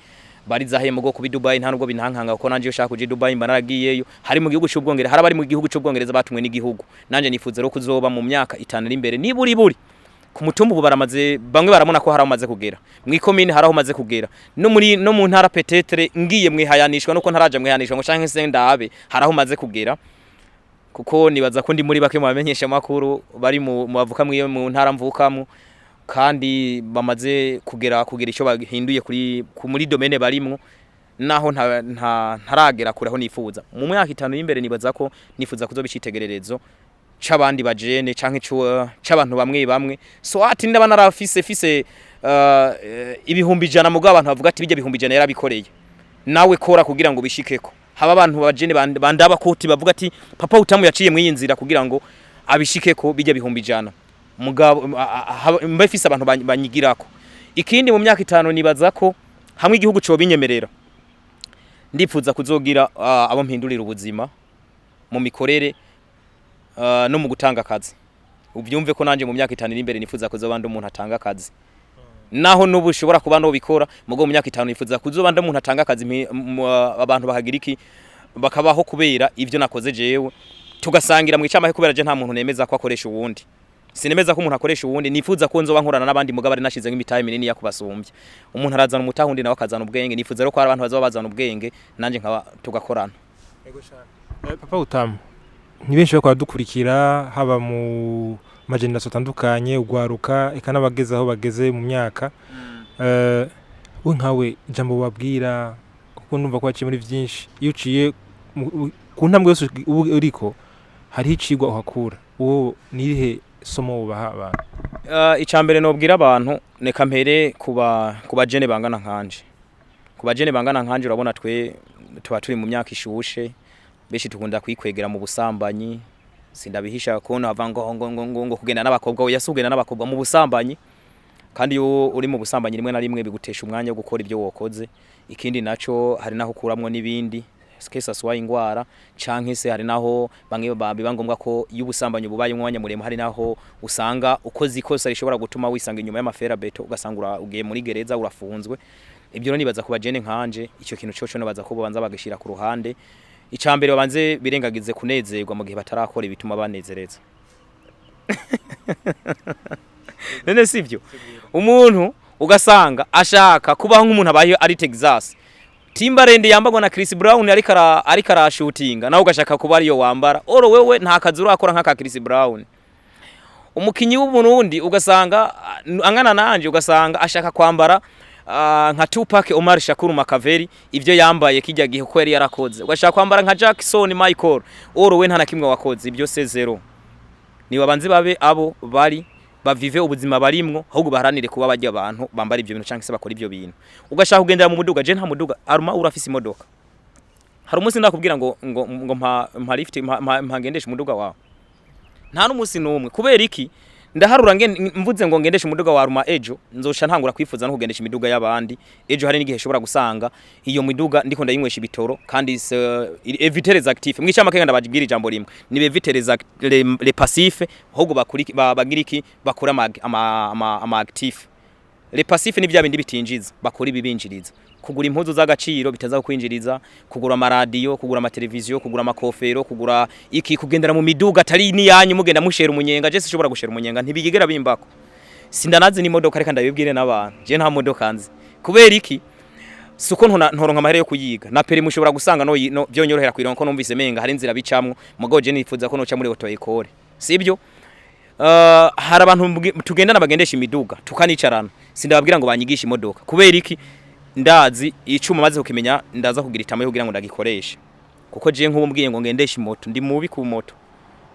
bari za hemo go kubi Dubai. Nta nubwo bintankanga, kuko nanje iyo ushaka kuja i Dubai mba naragiyeyo. Hari mu gihugu cy'Ubwongereza, hari abari mu gihugu cy'Ubwongereza batumwe n'igihugu. Nanje nifuza rero kuzoba mu myaka 5 iri imbere, niba uri buri ku mutumba ubu baramaze, bamwe barabona ko hari aho maze kugera, mu ikomine hari aho maze kugera, no mu ntara peut-être ngiye mwihayanishwa, nuko ntaraja mwihayanishwa ngo canke se ndabe hari aho maze kugera, kuko nibaza ko ndi muri bake mu bamenyesha makuru bari mu bavuka mwiyo mu ntara mvukamo, kandi bamaze kugera kugira icyo bahinduye muri domaine barimwo, naho ntaragera kure aho nifuza. Mu myaka 5 y'imbere nibaza ko nifuza kuzoba icitegererezo c'abandi bajene canke c'abantu bamwe bamwe, so ati ndaba narafise fise 100,000, mugabo abantu bavuga ati bijya 100,000 yarabikoreye, nawe kora kugira ngo bishikeko. Haba abantu bajene bandaba koti bavuga ati Papa Utamu yaciye mw'iyi nzira kugira ngo abishikeko bijya 100,000, mugabo mbe fise abantu banyigirako. Ikindi, mu myaka 5 nibaza ko hamwe igihugu co binyemerera, ndipfuza kuzogira abo mpindurira ubuzima mu mikorere no mu gutanga akazi. Ubyumve ko nanje mu myaka 5 iri imbere nifuza kuzoba ndi umuntu atanga akazi, naho nubu ushobora kuba nobikora. Mugo mu myaka 5 nifuza kuzoba ndi umuntu atanga akazi, abantu bakagira iki, bakabaho kubera ivyo nakoze jewe, tugasangira mu icamahe, kubera je nta muntu nemeza ko akoresha uwundi. Sinemeza ko umuntu akoresha uwundi. Nifuza ko nzoba nkorana n'abandi, mugabo ari nashize nk'imitahe minini ya kubasumbya. Umuntu arazana umutahe, undi nawe akazana ubwenge. Nifuza rero ko hari abantu bazoba bazana ubwenge, nanje nkaba tugakorana. Papa Utamu, ni benshi bariko baradukurikira, haba mu ma générations atandukanye, ugwaruka, eka n'abageze aho bageze mu myaka. We nkawe, ijambo babwira, kuko ndumva ko waciye muri vyinshi, iyo uciye ku ntambwe yose uba uriko hariho icigwa uhakura, uwo nirihe somo wubaha abantu? Icambere nobwira abantu, neka mpere kuba jene bangana nkanje. Kuba jene bangana nkanje, urabona twe tuba turi mu myaka ishushe, benshi tukunda kwikwegera mu busambanyi. Sindabihisha ko nava ngo kugenda n'abakobwa, oya, si kugenda n'abakobwa, mu busambanyi. Kandi iyo uri mu busambanyi, rimwe na rimwe bigutesha umwanya wo gukora ibyo wokoze. Ikindi naco, hari naho ukuramwo n'ibindi, kesa soit ingwara, canke se hari naho bamwe biba ngombwa ko iyo ubusambanyi bubaye umwanya muremure, hari naho usanga ukoze ikosa rishobora gutuma wisanga inyuma y'ama fer à béton, ugasanga ugiye muri gereza, urafunzwe. Ibyo rero nibaza kuba jene nkanje, ico kintu coco nibaza ko bobanza bagishira ku ruhande. Icambere, babanze birengagize kunezerwa mu gihe batarakora ibituma banezereza. None sivyo? Umuntu ugasanga ashaka kubaho nk'umuntu abaye ari Texas, Timberland yambagwa na Chris Brown, ariko arashutinga, nawe ugashaka kuba ariyo wambara. Oro wewe nta kazi urakora nk'aka Chris Brown. Umukinyi w'Uburundi ugasanga angana nanje, ugasanga ashaka kwambara nka Tupac Omar Shakur Makaveri, ivyo yambaye kijya gihe ko yari yarakoze. Ugashaka kwambara nka Jackson Michael, oro we nta na kimwe wakoze. Ibyo c'est zéro. Ni babanze babe abo bari, bavive ubuzima barimwo, ahubwo baharanire kuba bajya abantu bambara ibyo bintu canke se bakora ibyo bintu. Ugashaka kugendera mu muduga, je nta muduga. Aruma urafise imodoka, hari umunsi ndakubwira ngo mpa lift, mpa ngendesha umuduga wawe? Nta n'umunsi n'umwe. Kubera iki? Ndaharura mvuze ngo ngendesha umuduga wa Aruma, ejo nzosha ntangura kwifuza no kugendesha imiduga y'abandi. Ejo hari n'igihe shobora gusanga iyo miduga ndiko ndayinywesha ibitoro. Kandi éviter les actifs, mwicama kenga ndababwira ijambo rimwe: ni éviter les passifs, ahubwo bakuri bagira iki, bakora ama actifs. Les passifs ni bya bindi bitinjiza, bakora ibibinjiriza. Kugura impuzu z'agaciro bitaza kwinjiriza, kugura amaradiyo, kugura amateleviziyo, kugura amakofero, kugura iki, kugendera mu miduga atari niyanyu, mugenda mushera umunyenga. Je sishobora gushera umunyenga, ntibigigera bimbako. Sindanazi n'imodoka, reka ndabibwire n'abantu, je nta modoka nzi. Kubera iki? Suko ntoronka amahera yo kuyiga na permis. Mushobora gusanga no byonyorohera kuyironka, ko numvise menga hari inzira bicamwo, mugabo je nifuza ko noca muri auto école, sibyo? Hari abantu tugendana bagendesha imiduga, tukanicarana, sindababwira ngo banyigishe imodoka. Kubera iki? Ndazi icuma maze kukimenya, ndaza kugira itama yo kugira ngo ndagikoreshe, kuko je nk'ubu mbwiye ngo ngendeshe imoto, ndi mubi ku moto.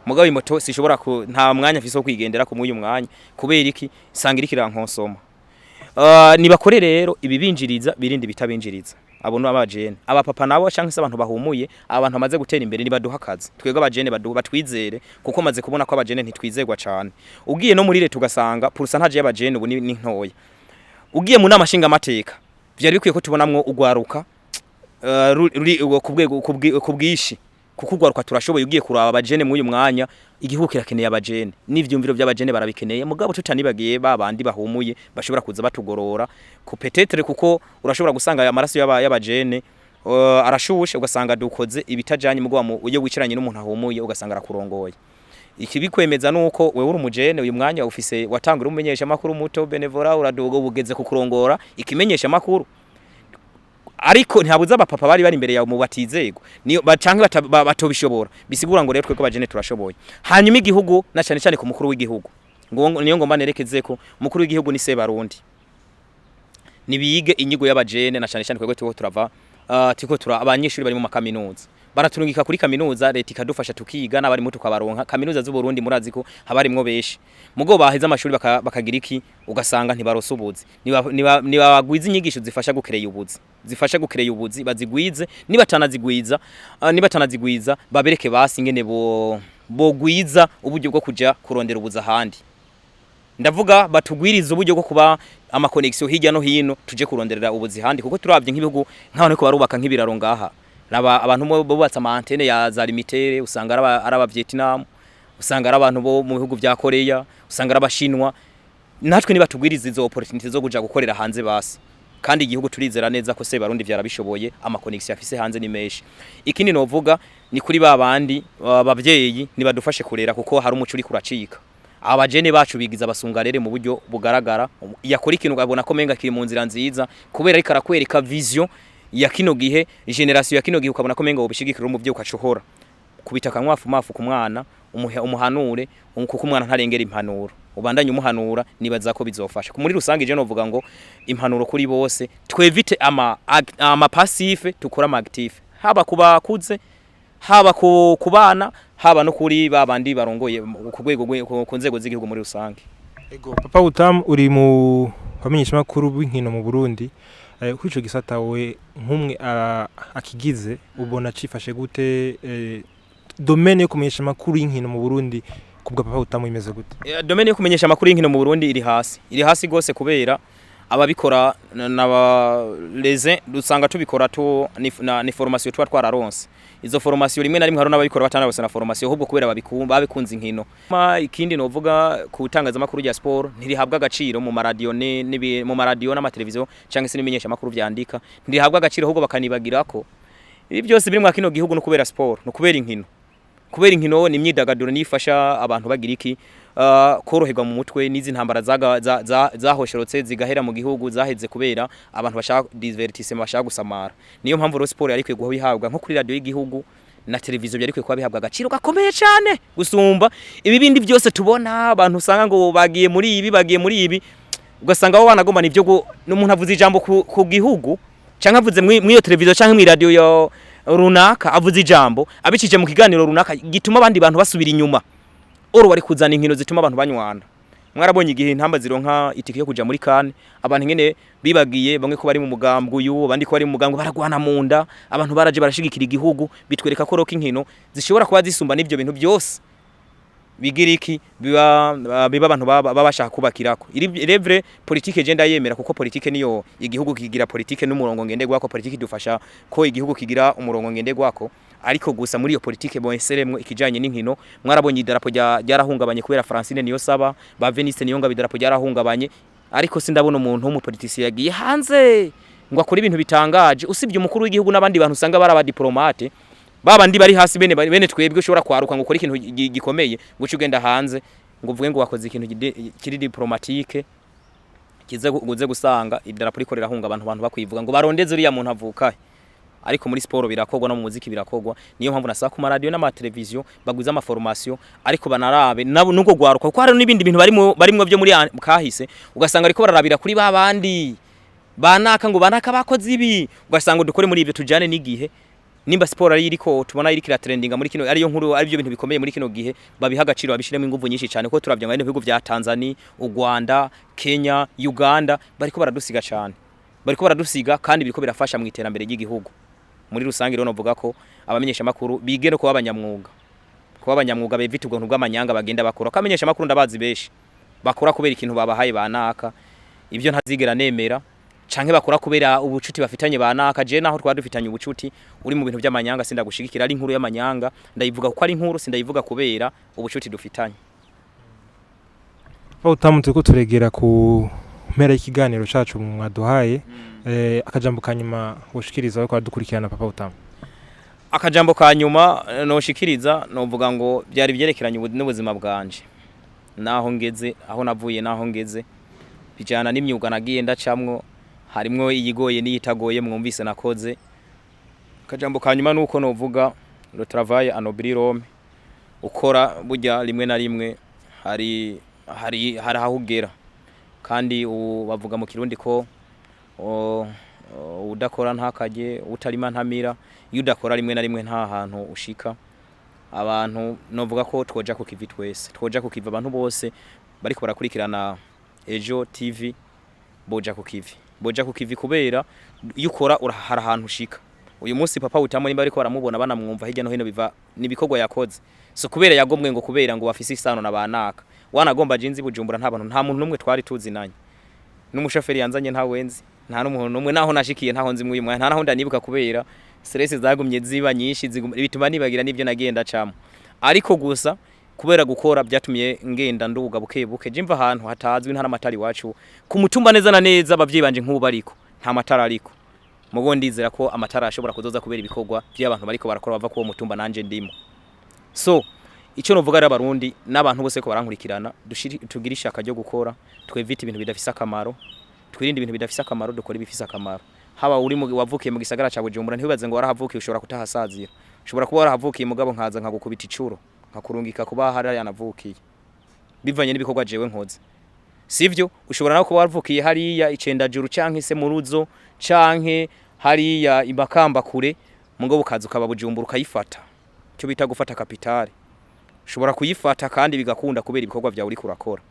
Mugabo imoto sishobora ku nta mwanya mfise wo kwigendera ku mwuyu mwanya. Kubera iki? Sanga iriko irankonsoma. Nibakore rero ibibinjiriza, birinde bitabinjiriza. Abo ni abajene. Abapapa nabo canke se abantu bahumuye, abantu bamaze gutera imbere, nibaduha akazi twebwe abajene, baduha, batwizere, kuko maze kubona ko abajene ntitwizegwa cane. Ugiye no muri leta ugasanga pourcentage y'abajene ubu ni ntoya. Ugiye mu nama nshingamateka, vyari bikwiye ko tubonamwo ugwaruka ruri ku bwego ku bwishi, kuko ugwaruka turashoboye. Ugiye kuraba abajene muri uyu mwanya, igihugu kirakeneye abajene n'ivyumviro by'abajene barabikeneye, mugabo tutanibagiye ba bandi bahumuye bashobora kuza batugorora ku peut-être, kuko urashobora gusanga aya maraso y'abajene arashushe, ugasanga dukoze ibitajanye. Mugabo iyo wicaranye n'umuntu ahumuye, ugasanga arakurongoye. Ikibikwemeza nuko wewe uri umujene uyu mwanya ufise, watangura umumenyesha makuru muto, bénévolat, uraduga, ubugeze kukurongora ikimenyesha makuru, ariko ntihabuze abapapa bari bari imbere yawe mu batizego niyo bacanke batobishobora. Bisigura ngo rero twebwe abajene turashoboye. Hanyuma igihugu, na cyane cyane ku mukuru w'igihugu, ngo niyo ngomba nerekeze ko umukuru w'igihugu ni Sebarundi, nibige inyigo y'abajene, na cyane cyane twebwe turiko turava, turiko tura abanyeshuri bari mu makaminuza, baraturungika kuri kaminuza, leta ikadufasha tukiga n'abarimu tukabaronka. Kaminuza z'u Burundi murazi ko haba harimwo benshi, mugo baheze amashuri bakagira iki, ugasanga ntibaronse ubuzi. Nibagwiza inyigisho zifasha gukereya ubuzi, zifasha gukereya ubuzi bazigwize. Nibatanazigwiza, babereke basi ingene bo bogwiza uburyo bwo kuja kurondera ubuzi ahandi. Ndavuga batugwiriza uburyo bwo kuba ama connexion hirya no hino, tuje kuronderera ubuzi handi, kuko turavye nk'ibihugu nk'abantu ko barubaka nk'ibiraro ngaha, raba abantu bubatse ama antenne ya za Lumitel, usanga araba Vietnam. Usanga ari abantu bo mu bihugu vya Korea, usanga ari abashinwa. Natwe nibatugwiriza izo opportunity zo kuja gukorera hanze basi. Kandi igihugu turizera neza ko se Barundi vyarabishoboye, ama connection afise hanze ni menshi. Ikindi novuga ni kuri ba bandi abavyeyi, nibadufashe kurera, kuko hari umuco uri kuracika. Abajene bacu bigiza abasungarere mu buryo bugaragara. Yakora ikintu ukabona ko menga kiri mu nzira nziza, kubera ariko arakwereka vision ya kino gihe, generation ya kino gihe, ukabona ko menga wobishigikira. Umuvyeyi ukacohora kubita akanywafu mafu ku mwana, umuhanure, kuko umwana ntarengera impanuro. Ubandanye umuhanura, nibaza ko bizofasha. Muri rusange je novuga ngo impanuro kuri bose: twevite ama passif, tukora ama actif, haba kubakuze, haba ku bana, haba no kuri babandi barongoye ku rwego ku nzego z'igihugu muri rusange. Ego, Papa Utamu, uri mu bamenyeshamakuru b'inkino mu Burundi. Kuri ico gisata we nk'umwe akigize, ubona cifashe gute? Domaine yo kumenyesha amakuru y'inkino mu Burundi kubwa Papa Utamu imeze gute? Domaine yo kumenyesha amakuru y'inkino mu Burundi iri hasi, iri hasi gose, kubera ababikora naba leze dusanga tubikora tu ni formation tuba twararonse. Izo formation rimwe na rimwe hari n'ababikora batanabose na formation, ahubwo kubera babikumba, babikunze inkino. Ikindi novuga ku itangazamakuru rya sport, ntirihabwa agaciro mu maradiyo mu maradiyo n'amateleviziyo cyangwa se n'imenyesha makuru vyandika, ntirihabwa agaciro, ahubwo bakanibagira ko ibi byose biri mwa kino gihugu no kubera sport, no kubera inkino. Kubera inkino ni imyidagaduro, nifasha abantu bagira iki, koroherwa mu mutwe. N'izi ntambara zahosherotse zigahera mu gihugu, zaheze kubera abantu bashaka divertissement, bashaka gusamara. Niyo mpamvu rero sport yari ikwiye guha bihabwa nko kuri radio y'igihugu na televiziyo, byari kuba bihabwa agaciro gakomeye cyane gusumba ibi bindi byose tubona. Abantu usanga ngo bagiye muri ibi, bagiye muri ibi, ugasanga abo banagomba nivyo n'umuntu avuze ijambo ku gihugu, canke avuze mw'iyo televiziyo canke mw'iradiyo yo runaka, avuze ijambo abicije mu kiganiro runaka gituma abandi bantu basubira inyuma. Oro wari kuzana inkino zituma abantu banywana. Mwarabonye igihe intamba zironka itike yo kuja muri CAN, abantu ngene bibagiye, bamwe ko bari mu mugambwe uyu, abandi ko bari mu mugambwe, baragwana mu nda. Abantu baraje barashigikira igihugu. Bitwereka ko roka inkino zishobora kuba zisumba n'ivyo bintu byose bigira iki, biba abantu baba bashaka kubakirako. Irevre politike je ndayemera, kuko politike niyo igihugu kigira, politike n'umurongo ngenderwako. Politike idufasha ko igihugu kigira umurongo ngenderwako, ariko gusa muri iyo politike bonseremwo ikijanye n'inkino. Mwarabonye idarapo ryarahungabanye kubera Francine niyo saba ba Veniste niyo ngabo, idarapo ryarahungabanye, ariko sindabona umuntu w'umupolitisi yagiye hanze ngo akore ibintu bitangaje, usibye umukuru w'igihugu n'abandi bantu usanga bari abadiplomate, babandi bari hasi, bene twebwe ushobora kwaruka ngo ukore ikintu gikomeye, ngo uce ugenda hanze ngo uvuge ngo wakoze ikintu kiri diplomatique, kize uze gusanga idarapo riko rirahunga, abantu bakwivuga ngo barondeze uriya muntu avukahe. Ariko muri siporo birakorwa, no mu muziki birakorwa. Niyo mpamvu nasaba ku maradiyo n'amateleviziyo baguze ama formation, ariko banarabe nabo nubwo gwaruka, kuko hari n'ibindi bintu barimo byo muri kahise, ugasanga ariko bararabira kuri babandi banaka, ngo banaka bakoze ibi, ugasanga dukore muri ibyo tujane n'igihe. Nimba siporo ari iriko tubona iriko iratrendinga muri kino, ariyo nkuru, ari byo bintu bikomeye muri kino gihe, babiha agaciro, babishiremo inguvu nyinshi cyane, kuko turavye ngo ibihugu vya Tanzania, u Rwanda, Kenya, Uganda bariko baradusiga cyane, bariko baradusiga, kandi biriko birafasha mu iterambere ry'igihugu muri rusange. Rero novuga ko abamenyesha makuru bige no kuba abanyamwuga, kuba abanyamwuga, bevite ubwo bw'amanyanga bagenda bakora. Ko abamenyesha makuru ndabazi benshi bakora kubera ikintu babahaye banaka, ibyo ntazigera nemera, canke bakora kubera ubucuti bafitanye banaka. Je naho twari dufitanye ubucuti, uri mu bintu by'amanyanga sindagushigikira. Ari inkuru y'amanyanga ndayivuga kuko ari inkuru, sindayivuga kubera ubucuti dufitanye. Papa Utamu, turiko turegera ku mpera y'ikiganiro cacu mwaduhaye. Akajambo ka nyuma woshikiriza bariko baradukurikirana, Papa Utamu? Akajambo ka nyuma noshikiriza, novuga ngo byari byerekeranye n'ubuzima bwanje, naho ngeze, aho navuye, naho ngeze, bijana n'imyuga nagiye ndacamwo, harimwo iyigoye n'iyitagoye mwumvise nakoze. Akajambo ka nyuma nuko novuga: le travail anoblit l'homme. Ukora burya rimwe na rimwe hari aho ugera, kandi ubu bavuga mu Kirundi ko udakora ntakarye, utarima ntamira. Iyo udakora rimwe na rimwe nta hantu ushika. Abantu novuga ko twoja ku kivi twese, twoja ku kivi. Abantu bose bariko barakurikirana Ejo TV boja ku kivi, boja ku kivi, kubera iyo ukora hari ahantu ushika. Uyu munsi Papa Utamu nimba ariko baramubona, banamwumva hirya no hino, biva nibikorwa yakoze, so kubera yagomwe ngo kubera ngo bafise isano na banaka. Wanagomba jinzi Bujumbura, nta bantu, nta muntu numwe twari tuzinanye, n'umushoferi yanzanye nta wenzi, nta n'umuntu numwe. Naho nashikiye ntaho nzi mwuyu mwanya, nta naho ndanibuka, kubera stress zagumye ziba nyinshi, bituma nibagira n'ibyo nagenda camo. Ariko gusa Kubera gukora byatumye ngenda nduga buke buke. Jimva ahantu hatazwi, nta n'amatara iwacu ku mutumba neza na neza. Abavyeyi banje nk'ubu bariko nta matara, ariko mugo ndizera ko amatara ashobora kuzoza kubera ibikorwa by'abantu bariko barakora bava kuwo mutumba nanje ndimo. So icyo novuga rero, abarundi n'abantu bose ko barankurikirana, tugire ishaka ryo gukora, twevite ibintu bidafise akamaro, twirinde ibintu bidafise akamaro, dukore ibifise akamaro. Haba uri mu wavukiye mu gisagara ca Bujumbura, ntiwibaze ngo warahavukiye ushobora kutahasazira. Ushobora kuba warahavukiye, mugabo nkaza nkagukubita icuro, nkakurungika kuba hari yanavukiye, bivanye n'ibikorwa jewe nkoze, sivyo? Ushobora nawe kuba waravukiye hariya icendajuru canke se mu ruzo canke hariya imakamba kure, mugabo ukaza ukaba Bujumbura ukayifata, cyo bita gufata capitale. Ushobora kuyifata kandi bigakunda kubera ibikorwa vyawe uriko urakora.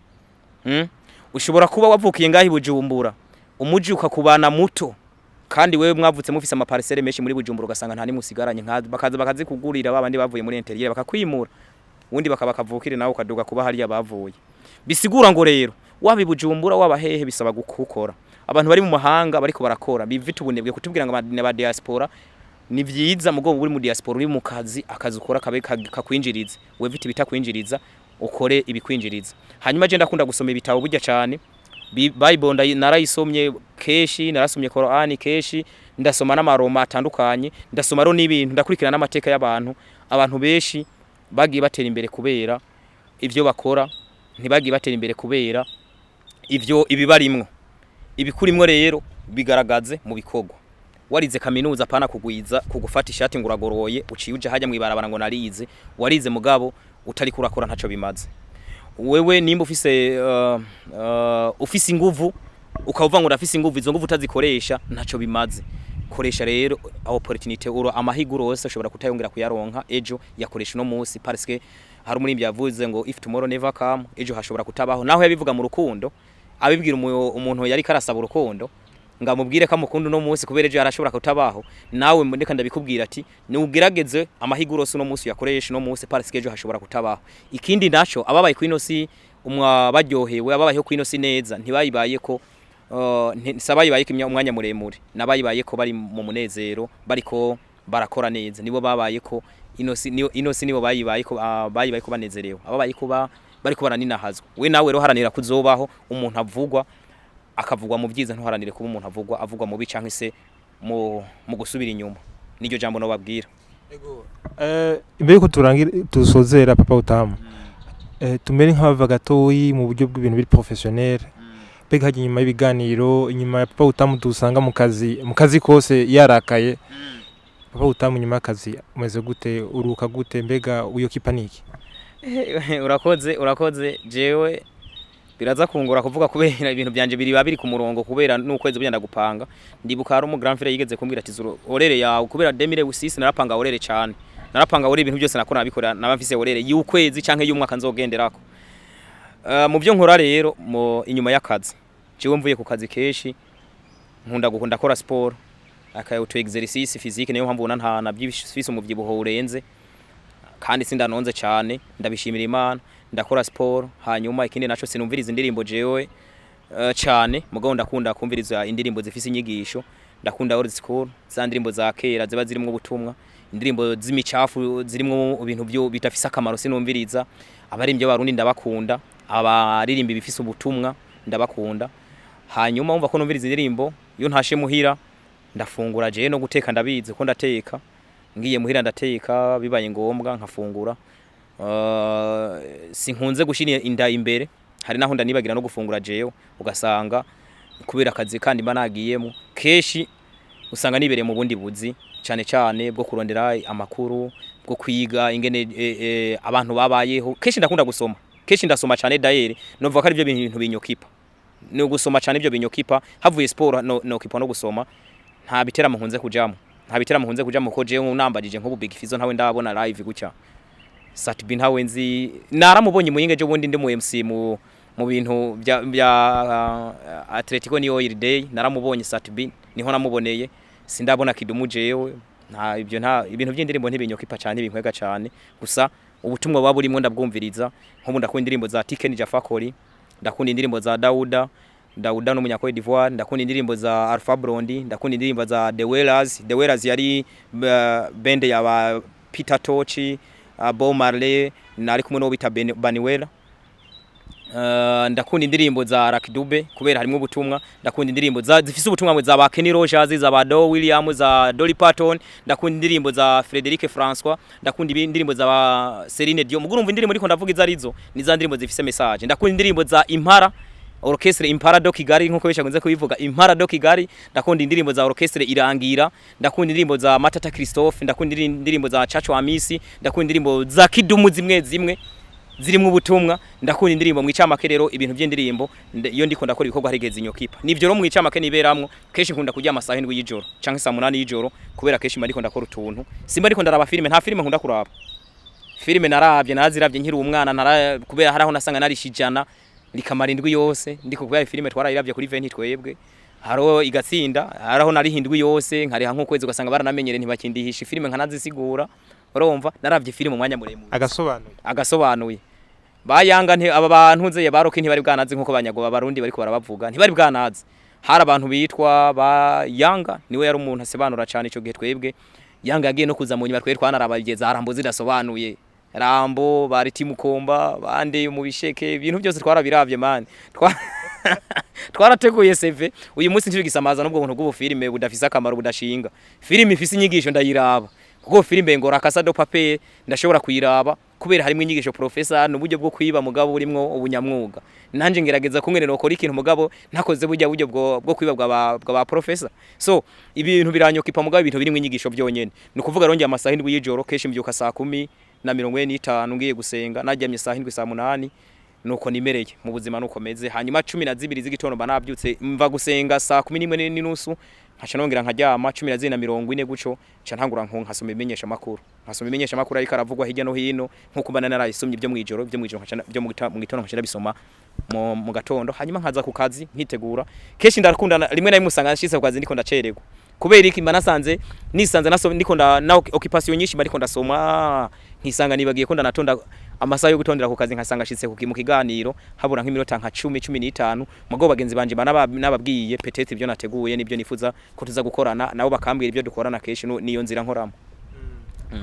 Ushobora kuba wavukiye ngaho i Bujumbura, umuji ukakubana muto, kandi wewe mwavutse mufise ama parcelles menshi muri Bujumbura, ugasanga nta nimwe usigaranye, nka bakaza bakazikugurira babandi bavuye muri intérieur, bakakwimura ubundi bakaba kavukire, nawe ukaduga kuba hariya bavuye. Bisigura ngo rero waba i Bujumbura, waba hehe, bisaba gukora. Abantu bari mu mahanga bariko barakora bivite ubunebwe. Kutubwira ngo ba diaspora ni vyiza, mugo uri mu diaspora, uri mu kazi, akazi ukora kabe kakwinjiriza. Wevite ibitakwinjiriza, ukore ibikwinjiriza. Hanyuma je ndakunda gusoma ibitabo burya cyane. Bible narayisomye keshi, narasomye Korani keshi, ndasoma n'amaroma atandukanye, ndasoma ro n'ibintu, ndakurikirana n'amateka y'abantu. Abantu benshi bagiye batera imbere kubera ivyo bakora, ntibagiye batera imbere kubera ivyo ibibarimwo. Ibikurimwo rero bigaragaze mu bikorwa. Warize kaminuza, apana kugwiza kugufata ishati ngo uragoroye, uciye uja hajya mwibarabara ngo narize. Warize mugabo utari kurakora, ntaco bimaze. Wewe nimba ufise ufise inguvu, ukavuga ngo ndafise inguvu, izo nguvu utazikoresha ntaco bimaze. Koresha rero opportunité uro amahigo urose, ushobora kutayongera kuyaronka ejo. Yakoresha uno munsi, parce que hari umuririmbyi yavuze ngo "If tomorrow never come", ejo hashobora kutabaho. Naho yabivuga mu rukundo, abibwira umuntu yari karasaba urukundo ngo amubwire ko amukunda uno munsi, kubera ejo yarashobora kutabaho. Nawe ndeka ndabikubwira ati niugerageze amahigo urose uno munsi uyakoresha uno munsi, parce que ejo hashobora kutabaho. Ikindi naco, ababaye kwino si umwa baryohewe, ababayeho kwino si neza, ntibayibaye ko sabayibaye ko umwanya muremure, nabayibaye ko bari mu munezero, bariko barakora neza, nibo babaye ko ino si ino si, nibo bayibaye ko bayibaye ko banezerewe. Ababaye ko bariko baraninahazwa. We nawe rero haranira kuzobaho umuntu avugwa, akavugwa mu byiza. Ntuharanire kuba umuntu avugwa mu bi canke se mu gusubira inyuma. Niryo jambo no babwira. Imbere yuko turangira dusozera, Papa Utamu, tumere nk'abava gatoyi mu buryo bw'ibintu biri professionnel. Mbega hajya inyuma y'ibiganiro, inyuma ya Papa Utamu dusanga mu kazi kose yarakaye, Papa Utamu nyuma y'akazi umeze gute? Uruhuka gute? Mbega wiyokipa niki? Urakoze, urakoze. Jewe biraza kungora kuvuga kubera ibintu byanje biri biri ku murongo, kubera n'ukwezi bugenda gupanga. Ndibuka hari umu grand frère yigeze kumbwira ati zuro horaire yawe, kubera 2006 narapanga horaire cyane, narapanga horaire, ibintu byose nakora nabikora, naba mfise horaire y'ukwezi canke y'umwaka nzogenderako. Mu byo nkora rero mu inyuma y'akazi, jewe mvuye ku kazi kenshi nkunda gukunda kora sport, akaya utu exercice physique. Niyo mpamvu ubona nta nabyifise umuvyibuho urenze, kandi sindanonze cyane, ndabishimira Imana. Ndakora sport. Hanyuma ikindi naco, sinumviriza indirimbo jewe cyane, mugabo ndakunda kumviriza indirimbo zifise inyigisho. Ndakunda old school, za ndirimbo za kera ziba zirimwo ubutumwa. Indirimbo z'imicafu zirimwo ibintu byo bitafise akamaro sinumviriza. Abaririmbyi b'Abarundi ndabakunda, abaririmba ibifise ubutumwa ndabakunda. Hanyuma wumva ko numviriza indirimbo. Iyo ntashe muhira ndafungura. Jewe no guteka ndabizi ko ndateka. Ngiye muhira ndateka, bibaye ngombwa nkafungura. Sinkunze gushira inda imbere. Hari naho ndanibagira no gufungura jewe, ugasanga kubera akazi kandi mba nagiyemo kenshi, usanga nibereye mu bundi buzi, cyane cyane bwo kurondera amakuru, bwo kwiga ingene abantu babayeho. Kenshi ndakunda gusoma, kenshi ndasoma cyane. D'ailleurs novuga ko ari byo bintu binyokipa, ni ugusoma cyane ibyo binyokipa. Havuye sport, no nokipa no gusoma. Nta biteramo nkunze kujamo, nta biteramo nkunze kujamo, ko jewe nambajije nk'ubu Big Fizzo ntawe ndabona live gutya, Sat-B ntawe nzi. Naramubonye muyinga ejo bundi ndi mu MC mu bintu bya Atletico New Oil Day, naramubonye Sat-B, niho namuboneye. Sindabona Kidumu jewe, nta ibyo, nta ibintu by'indirimbo ntibinyokipa cyane, binkwega cyane. Gusa ubutumwa buba burimo ndabwumviriza. Nk'ubu ndakunda indirimbo za Tiken Jah Fakoly, ndakunda indirimbo za Dauda Dauda n'umunya Cote d'Ivoire, ndakunda indirimbo za Alpha Blondy, ndakunda indirimbo za The Wailers. The Wailers yari band ya ba Peter Tosh. Bob Marley nari kumwe n'uwo bita Baniwela. Ndakunda indirimbo za Lucky Dube kubera harimo ubutumwa. Ndakunda indirimbo za zifise ubutumwa za ba Kenny Rogers, za ba Don Williams, za Dolly Parton. Ndakunda indirimbo za Frederic Francois. Ndakunda indirimbo za ba Celine Dion. Mugo urumva indirimbo ndiko ndavuga izo arizo ni za ndirimbo zifise message. Ndakunda indirimbo za Impara Orchestre, Impara do Kigali, nkuko benshi bakunze kubivuga, Impara do Kigali. Ndakunda indirimbo za Orchestre Irangira. Ndakunda indirimbo za Matata Christophe. Ndakunda indirimbo za Chacho Amisi. Ndakunda indirimbo za Kidumu zimwe zimwe zirimwo ubutumwa. Ndakunda indirimbo mu icamake. Rero ibintu by'indirimbo, iyo ndiko ndakora ibikorwa hari igihe zinyokipa. Nivyo rero mu icamake niberamwo. Kenshi nkunda kuryama saa 7 y'ijoro canke saa 8 y'ijoro, kubera kenshi mba ndiko ndakora utuntu, simba ndiko ndaraba filime. Nta filime nkunda kuraba. Filime naravye, naziravye nkiri umwana, nara kubera haraho nasanga narisha 100 rikamara indwi yose ndiko, kubera filime twarayiravye kuri 20 twebwe haro igatsinda. Haraho nariha indwi yose, nkariha nk'ukwezi, ugasanga baranamenyere ntibakindihisha filime nkanazisigura. Urumva naravye filime umwanya muremure. Agasobanuye. Agasobanuye bayanga nti aba bantu nze baroke ntibari bwanazi nkuko banyagoba barundi bariko barabavuga, ntibari bwanazi. Hari abantu bitwa ba Yanga, niwe yari umuntu asobanura cyane ico gihe. Twebwe Yanga yagiye no kuza mu nyuma, twe twanaraba za Rambo zidasobanuye, Rambo bari Timukomba bande mu bisheke, ibintu byose twarabiravye man. Twarateguye CV. Uyu munsi ntibigisamaza n'ubwo buntu bw'ubufilime budafise akamaro, budashinga. Filime ifise inyigisho ndayiraba, kuko filime ngo La Casa de Papel ndashobora kuyiraba kubera harimo inyigisho, professor, n'uburyo bwo kwiba mugabo burimwo ubunyamwuga. Nanje ngerageza kumwe nokora ikintu mugabo ntakoze burya buryo bwo kwiba bwa ba professor. So ibintu biranyokipa, mugabo ibintu birimo inyigisho byonyene. Ni ukuvuga rongeye amasaha 7 y'ijoro, kenshi mbyuka saa 10:45 ngiye gusenga, naryamye saa 7, saa 8. Nuko nimereye mu buzima, nuko meze. Hanyuma 12 z'igitondo mba nabyutse, mva gusenga saa 11:30, nkaca nongera nkaryama. 12:40 guco nca ntangura nko nkasoma ibimenyesha makuru, nkasoma ibimenyesha makuru ariko aravugwa hirya no hino, nkuko mba narayisomye ibyo mwijoro, ibyo mwijoro nkaca byo mu gitondo nkaca ndabisoma mu gatondo. Hanyuma nkaza ku kazi nkitegura. Kenshi ndakunda rimwe na rimwe usanga nshitse ku kazi ndiko ndacererwa. Kubera iki? Mba nasanze nisanze naso ndiko nda na occupation nyinshi, mba ndiko ndasoma, nkisanga nibagiye ko ndanatonda amasaha yo gutondera ku kazi, nkasanga ashitse mu kiganiro habura nk'iminota nka 10, 15. Mugabo bagenzi banje nababwiye peut-être ibyo nateguye n'ibyo nifuza ko tuza gukorana nabo, bakambwira ibyo dukorana. Kenshi niyo nzira nkoramo.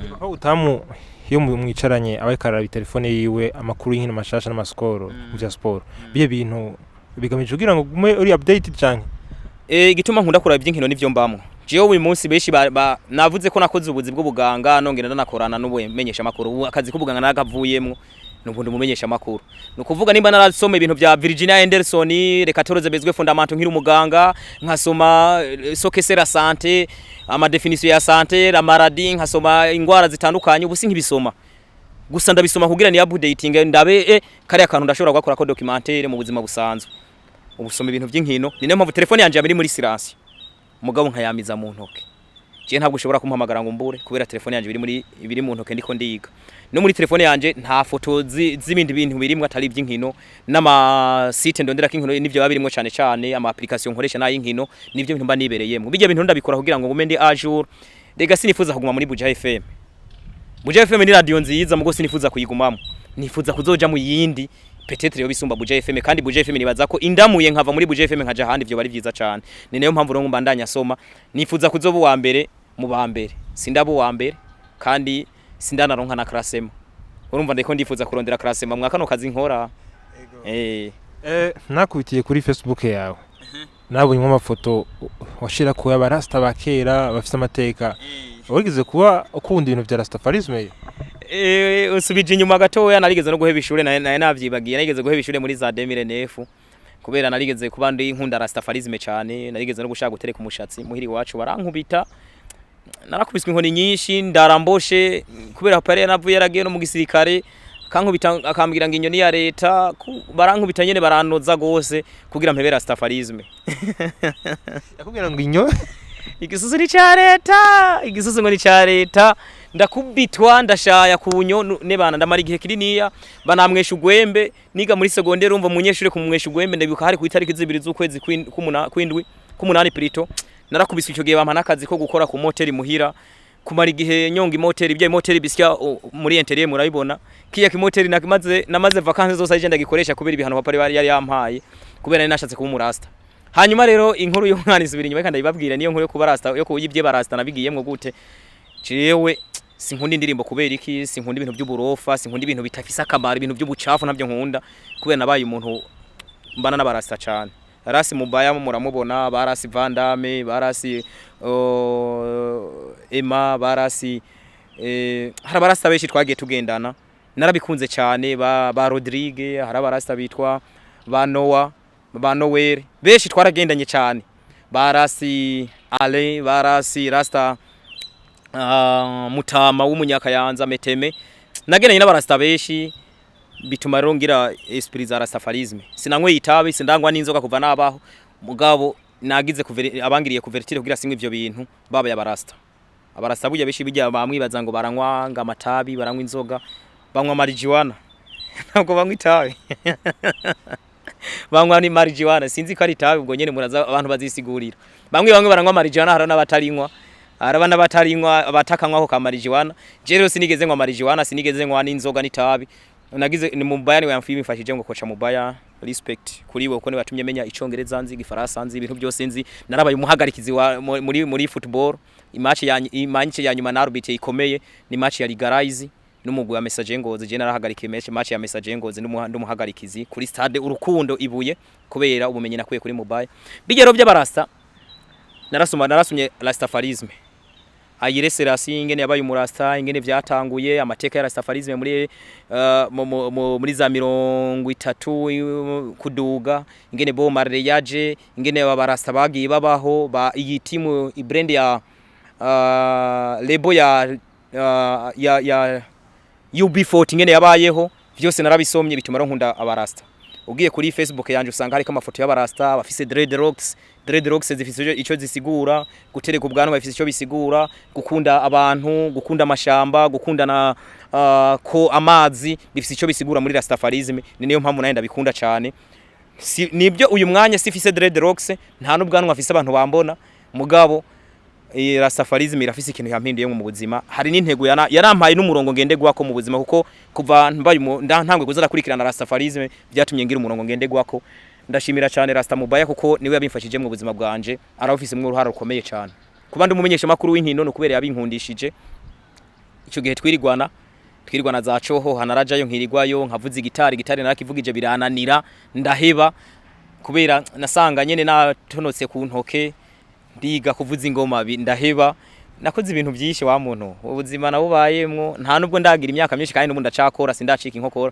Papa Utamu, iyo mwicaranye aba ariko araraba telefone yiwe, amakuru y'inkino mashasha n'amasikoro mu vya siporo. Biye bintu bigamije kugira ngo ugume uri updated canke? Igituma nkunda kuraba iby'inkino nivyo mbamwo jewe uyu munsi, benshi navuze ko nakoze ubuzi bw'ubuganga, nongera ndanakorana n'ubumenyesha makuru. Ubu akazi k'ubuganga nakavuyemwo, nubundi umumenyesha makuru. Ni ukuvuga nimba narasoma ibintu bya Virginia Anderson, reka toroze bezwe fondamental, nkiri umuganga nkasoma ce que c'est la santé, ama définition ya santé, la maladie, nkasoma ingwara zitandukanye. Ubu sinkibisoma gusa, ndabisoma kugira ni updating, ndabe kariya kantu ndashobora gukora ko documentaire mu buzima busanzwe. Ubusoma ibintu by'inkino, ni nayo mpamvu telefone yanje yaba iri muri silence, mugabo nkayamiza mu ntoke. Je ntabwo ushobora kumpamagara ngo mbure, kubera telefone yanje biri mu ntoke, ndiko ndiga. No muri telefone yanje nta foto z'ibindi bintu birimwo atari iby'inkino, n'ama site ndondera k'inkino nivyo biba birimwo cyane cyane, ama application nkoresha n'ay'inkino, nivyo bintu mba nibereyemwo. Bijya bintu ndabikora kugira ngo ngume ndi à jour. Rega sinifuza kuguma muri Buja FM. Buja FM ni radio nziza, mugo sinifuza kuyigumamo, nifuza kuzoja mu yindi peut-être yo bisumba Buja FM. Kandi Buja FM nibaza ko indamuye nkava muri Buja FM nkaja ahandi byo bari vyiza cyane. Ni nayo mpamvu rero mbandanya soma, nifuza kuzoba uwa mbere mu ba mbere. Sindaba uwa mbere kandi sindanaronka na classement. Urumva ndiko ndifuza kurondera classement mwa kano kazi nkora. Nakubitiye kuri Facebook yawe, nabonye amafoto washira ku y'abarasta ba kera bafite amateka. Wigeze kuba ukunda ibintu vya rastafarisme? Usubije inyuma gatoya, narigeze no guheba ishure, naye navyibagiye. Narigeze guheba ishure muri za 2009 kubera narigeze kuba ndi nkunda rastafarisme cyane. Narigeze no gushaka gutereka umushatsi muhiri wacu barankubita, narakubiswe inkoni nyinshi, ndaramboshe, kubera papa yari yaravuye, yaragiye no mu gisirikare, akankubita akambwira ngo inyoni ya leta, barankubita nyene baranoza gose kugira mpebe rastafarisme. Yakubwira ngo inyo Igisusu ni ca leta, igisusu ngo ni ca leta. Ndakubitwa, ndashaya kunyo nebana, ndamara igihe kininiya banamwesha ugwembe. Niga muri secondaire, urumva umunyeshure kumumwesha ugwembe. Ndabibuka hari ku itariki 2 z'ukwezi kwindwi, k'umunani plutôt. Narakubiswe icyo gihe, bampa n'akazi ko gukora ku moteri muhira, kumara igihe nyonga imoteri, ibyo imoteri bisya muri intérieur murabibona kiya kimoteri. Namaze vacances zose ari ndagikoresha kubera ibihano papa yari yampaye, kubera nari nashatse kuba umurasta. Hanyuma rero inkuru y'umwana isubira inyuma, kandi ndabibabwira niyo nkuru yo kuba rasta, yo kuyibye barasta nabigiyemwo gute. Jewe Sinkunda indirimbo. Kubera iki? Sinkunda ibintu by'uburofa, sinkunda ibintu bitafise akamaro, ibintu by'ubucafu ntabyo nkunda, kubera nabaye umuntu mbana n'abarasta cyane. Rasi Mubaya muramubona, barasi Vandame, barasi Emma, barasi hari abarasta benshi twagiye tugendana, narabikunze cyane, ba Rodrigue, hari abarasta bitwa ba Noah, ba Noel, benshi twaragendanye cyane, barasi Ale, barasi Rasta Mutama w'umunyakayanza Meteme. Nagendanye n'abarasta benshi, bituma rero ngira esprit za rastafarisme. Sinanyweye itabi, sindangwa n'inzoga kuva nabaho, mugabo nagize abangiriye couverture kugira simwe ivyo bintu baba yabarasta. Abarasta burya benshi bijya bamwibaza ngo baranywa ngo amatabi, baranywa inzoga, banywa marijuana, ntabwo banywa itabi, banywa ni marijuana. Sinzi ko ari itabi, ubwo nyene muraza abantu bazisigurira. Bamwe bamwe baranywa marijuana, hari n'abatarinywa, hari n'abatarinywa batakanywaho ka marijuana. Je rero sinigeze nywa marijuana, sinigeze nywa n'inzoga n'itabi. Nagize ni Mubaya ni yamfimfashije ngo kocha Mubaya, respect kuri we, kuko ni batumye menya Icongereza nzi, Igifaransa nzi, ibintu byose nzi. Narabaye umuhagarikizi wa muri football. I match ya nyuma na arbitre ikomeye ni match ya Ligarize n'umugwi wa Messager Ngozi. Je narahagarikiye match ya Messager Ngozi ndumuhagarikizi kuri stade Urukundo ibuye, kubera ubumenyi nakuye kuri Mubaya. Bigero by'abarasta narasoma, narasomye Rastafarisme, Haile Selassie ingene yabaye umurasta, ingene vyatanguye, amateka ya Rastafarisme muri muri za 30 kuduga, ingene Bob Marley yaje, ingene abarasta bagiye babaho, ba iyi timu i brand ya label ya UB40 ingene yabayeho, vyose narabisomye, bituma rero nkunda abarasta. Ugiye kuri Facebook yanje usanga hariko amafoto y'abarasta bafise dreadlocks. Dreadlocks zifise ico zisigura, gutereka ubwanwa bifise ico bisigura, gukunda abantu, gukunda amashamba, gukunda na ko amazi bifise ico bisigura muri Rastafarism. Ni niyo mpamvu naye ndabikunda cyane. Si, nibyo uyu mwanya sifise dreadlocks, nta n'ubwanwa afise abantu bambona, mugabo Rastafarism irafise ikintu yampinduye mu buzima. Hari n'intego yarampaye n'umurongo ngenderwako mu buzima, kuko kuva mbaye ntangwe kuza ndakurikirana Rastafarism byatumye ngira umurongo ngenderwako. Ndashimira cyane Rasta Mubaya kuko niwe yabimfashije mu buzima bwanje, arabufise mu uruhara rukomeye cyane. Kuba ndi umumenyesha makuru w'inkino no kubera yabinkundishije. Icyo gihe twirigwana za coho hanarajayo, nkirigwayo nkavuza igitari, gitari narakivugije birananira, ndaheba, kubera nasanga nyene natonotse ku ntoke. Ndiga kuvuza ingoma ndaheba. Nakoze ibintu byinshi wa muntu, ubuzima nabubayemwo, nta nubwo ndagira imyaka myinshi kandi n'ubu ndacakora, sindacika inkokora.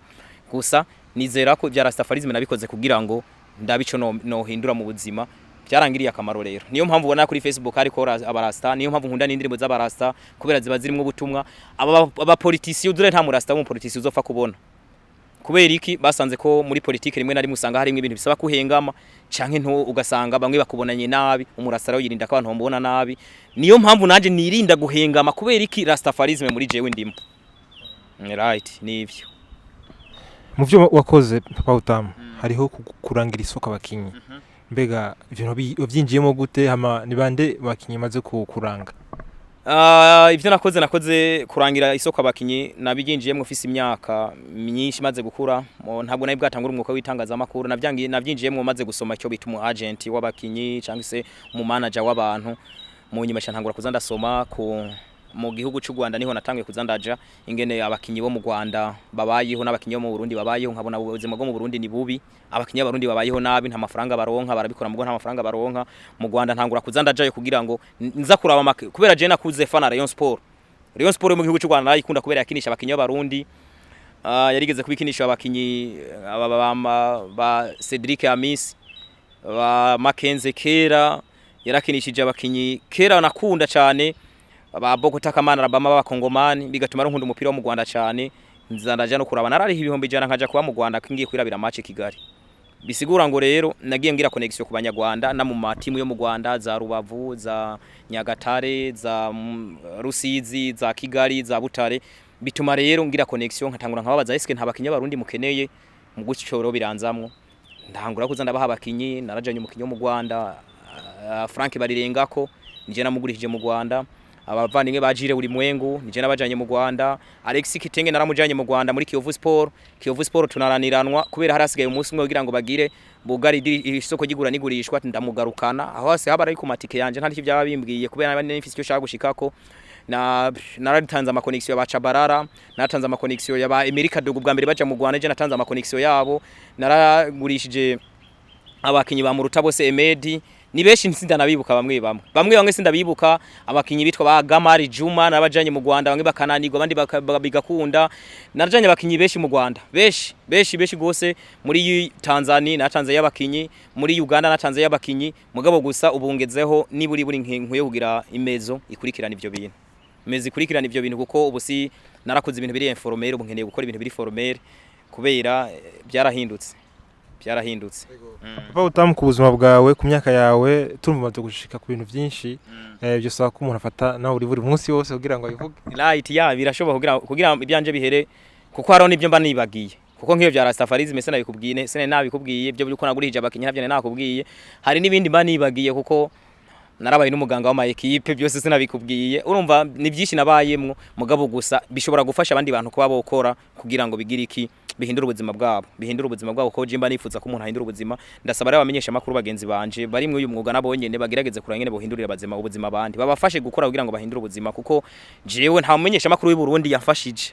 Gusa nizera ko ibya Rastafarism nabikoze kugira ngo ndabe ico nohindura mu buzima, byarangiriye akamaro. Rero niyo mpamvu ubona kuri Facebook hariko abarasta, niyo mpamvu nkunda n'indirimbo z'abarasta kubera ziba zirimo ubutumwa. Aba abapolitisiye udure, nta murasta w'umupolitisiye uzopfa kubona. Kubera iki? Basanze ko muri politike rimwe na rimwe usanga harimo ibintu bisaba kuhengama canke nto, ugasanga bamwe bakubonanye nabi. Umurasta rero yirinda ko abantu bamubona nabi. Niyo mpamvu nanje nirinda guhengama. Kubera iki? Rastafarisme muri jewe ndimo. Right, nivyo. Mu byo wakoze, Papa Utamu, hariho kurangira isoko abakinyi. Mbega ivyo wavyinjiyemo gute? Hama ni bande bakinyi maze kuranga? Ivyo nakoze kurangira isoko abakinyi nabiginjiyemwo mfise imyaka myinshi maze gukura. Ntabwo nari bwatangura umwuka w'itangazamakuru. Navyangiye navyinjiyemwo maze gusoma icyo bita umu agent w'abakinyi cyangwa se umu manager w'abantu. Mu nyuma nca ntangura kuza ndasoma ku mu gihugu cy'u Rwanda, niho natangiye kuza ndaja ingene abakinyi bo mu Rwanda babayeho n'abakinyi bo mu Burundi babayeho, nkabona ubuzima bwo mu Burundi ni bubi, abakinyi b'Abarundi babayeho nabi, nta mafaranga baronka, barabikora mugo nta mafaranga baronka. Mu Rwanda ntangura kuza ndajayo kugira ngo nza kuraba kubera je nakuze fana Rayon Sport. Rayon Sport yo mu gihugu cy'u Rwanda narayikunda kubera yakinisha abakinyi b'Abarundi. Yarigeze kubikinisha abakinyi aba ba Cedric Amis, ba Makenze kera, yarakinishije abakinyi kera nakunda cyane ba Bogota Kamana Alabama b'abakongomani, bigatuma nkunda umupira wo mu Rwanda cyane. Nza ndaja no kuraba, narariha 100,000 nkaja kuba mu Rwanda ngiye kwirabira match i Kigali. Bisigura ngo rero nagiye ngira connection ku Banyarwanda na mu matimu yo mu Rwanda, za Rubavu, za Nyagatare, za Rusizi, za Kigali, za Butare. Bituma rero ngira connection, nkatangura nkababaza: "Eske nta bakinyi b'Abarundi mukeneye?" Mu gutyo biranzamwo, ndangura kuza ndabaha abakinyi. Narajanye umukinyi wo mu Rwanda, Frank Barirengako, nije namugurishije mu Rwanda. Abavandimwe ba Jire Ulimwengu nije nabajanye mu Rwanda. Alex Kitenge naramujanye mu Rwanda muri Kiyovu Sport. Kiyovu Sport tunaraniranwa kubera harasigaye umunsi umwe kugira ngo bagire bugari isoko ryigura nigurishwa, ndamugarukana aho hose haba ari ku matike yanje, nta n'icyo byaba bimbwiye kubera naba nifise icyo shaka gushikako. Na naratanze ama connexion ya Chabarara, naratanze ama connexion ya ba Amerika Dogo bwa mbere baja mu Rwanda, je natanze ama connexion yabo, naragurishije abakinyi ba Muruta bose. Emedi ni benshi, sindanabibuka, bamwe bamwe bamwe bamwe sindabibuka. Abakinyi bitwa ba Gamari Juma nabajanye mu Rwanda, bamwe bakananirwa, abandi bigakunda. Narajanye abakinyi benshi mu Rwanda, benshi benshi benshi gose. Muri Tanzania natanze y'abakinyi, muri Uganda natanze y'abakinyi. Mugabo gusa ubungezeho niburi buri nkwiye kugira imezo ikurikirana ivyo bintu, mezi ikurikirana ivyo bintu, kuko ubu si narakoze ibintu biri informel, ubu nkeneye gukora ibintu biri formel kubera byarahindutse, byarahindutse. Papa Utamu, ku buzima bwawe, ku myaka yawe, turumva umaze gushika ku bintu byinshi. Byosaba ko umuntu afata nawe uri buri munsi wose kugira ngo abivuge. Right, ya, birashoboka kugira ibyanje bihere, kuko hariho n'ibyo mba nibagiye, kuko nk'iyo bya Rastafarisme se nabikubwiye, se nabikubwiye, ibyo byuko nagurije abakinyi ntabyo nakubwiye. Hari n'ibindi mba nibagiye kuko narabaye n'umuganga w'ama équipe, byose sinabikubwiye. Urumva ni byinshi nabayemwo, mugabo gusa bishobora gufasha abandi bantu kuba bokora kugira ngo bigire iki, bihindure ubuzima bwabo, bihindure ubuzima bwabo, kuko jimba nifuza ko umuntu ahindura ubuzima. Ndasaba rero abamenyesha makuru bagenzi banje bari mu uyu mwuga nabo nyene bagerageze kuranga nyene bohindurira abazima ubuzima abandi, babafashe gukora kugira ngo bahindure ubuzima, kuko jewe nta mumenyesha makuru w'i Burundi yamfashije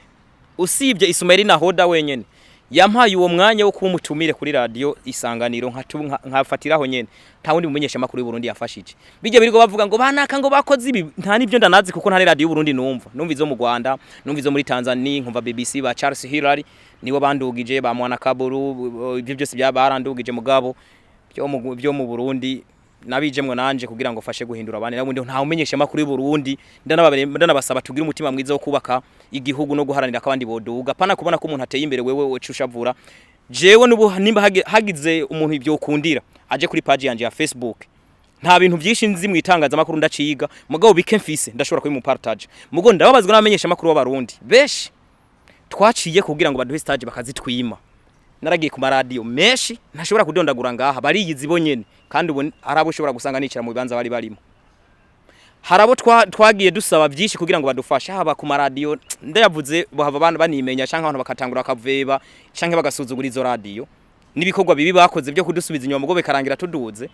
usibye Ismail Nahoda wenyene yampaye uwo mwanya wo kuba umutumire kuri radio Isanganiro, nkafatiraho nyene. Nta wundi mumenyesha makuru y'u Burundi yafashije. Bijya biriko bavuga ngo banaka ngo bakoze ibi, nta nivyo ndanazi, kuko nta radio y'u Burundi numva. Numva izo mu Rwanda, numva izo muri Tanzania, nkumva BBC ba Charles Hillary nibo bandugije, ba Mwana Kaburu, ibyo byose bya barandugije. Mugabo byo mu Burundi nabijemwo nanje kugira ngo fashe guhindura abandi. Nabundi nta umenyesha makuru y'u Burundi, ndanabasaba tugira umutima mwiza wo kubaka igihugu no guharanira ko abandi boduga, pana kubona ko umuntu ateye imbere wewe ucushavura. Jewe nubu nimba hagize umuntu ibyo kundira aje kuri page yanje ya Facebook, nta bintu byinshi nzi mu itangazamakuru, ndaciga, mugabo bike mfise ndashobora kubimupartage. Mugo ndababazwa n'abamenyesha makuru b'Abarundi benshi twaciye kugira ngo baduhe stage bakazitwima. Naragiye ku maradiyo menshi ntashobora kudondagura ngaha, bariyizi bo nyene, kandi ubu hari abo ushobora gusanga nicara mu bibanza bari barimo. Hari abo twagiye dusaba byinshi kugira ngo badufashe, haba ku maradiyo ndayavuze bahava banimenya, canke abantu bakatangura bakaveba canke bagasuzugura izo radiyo n'ibikorwa bibi bakoze byo kudusubiza inyuma, mugo bikarangira tuduze.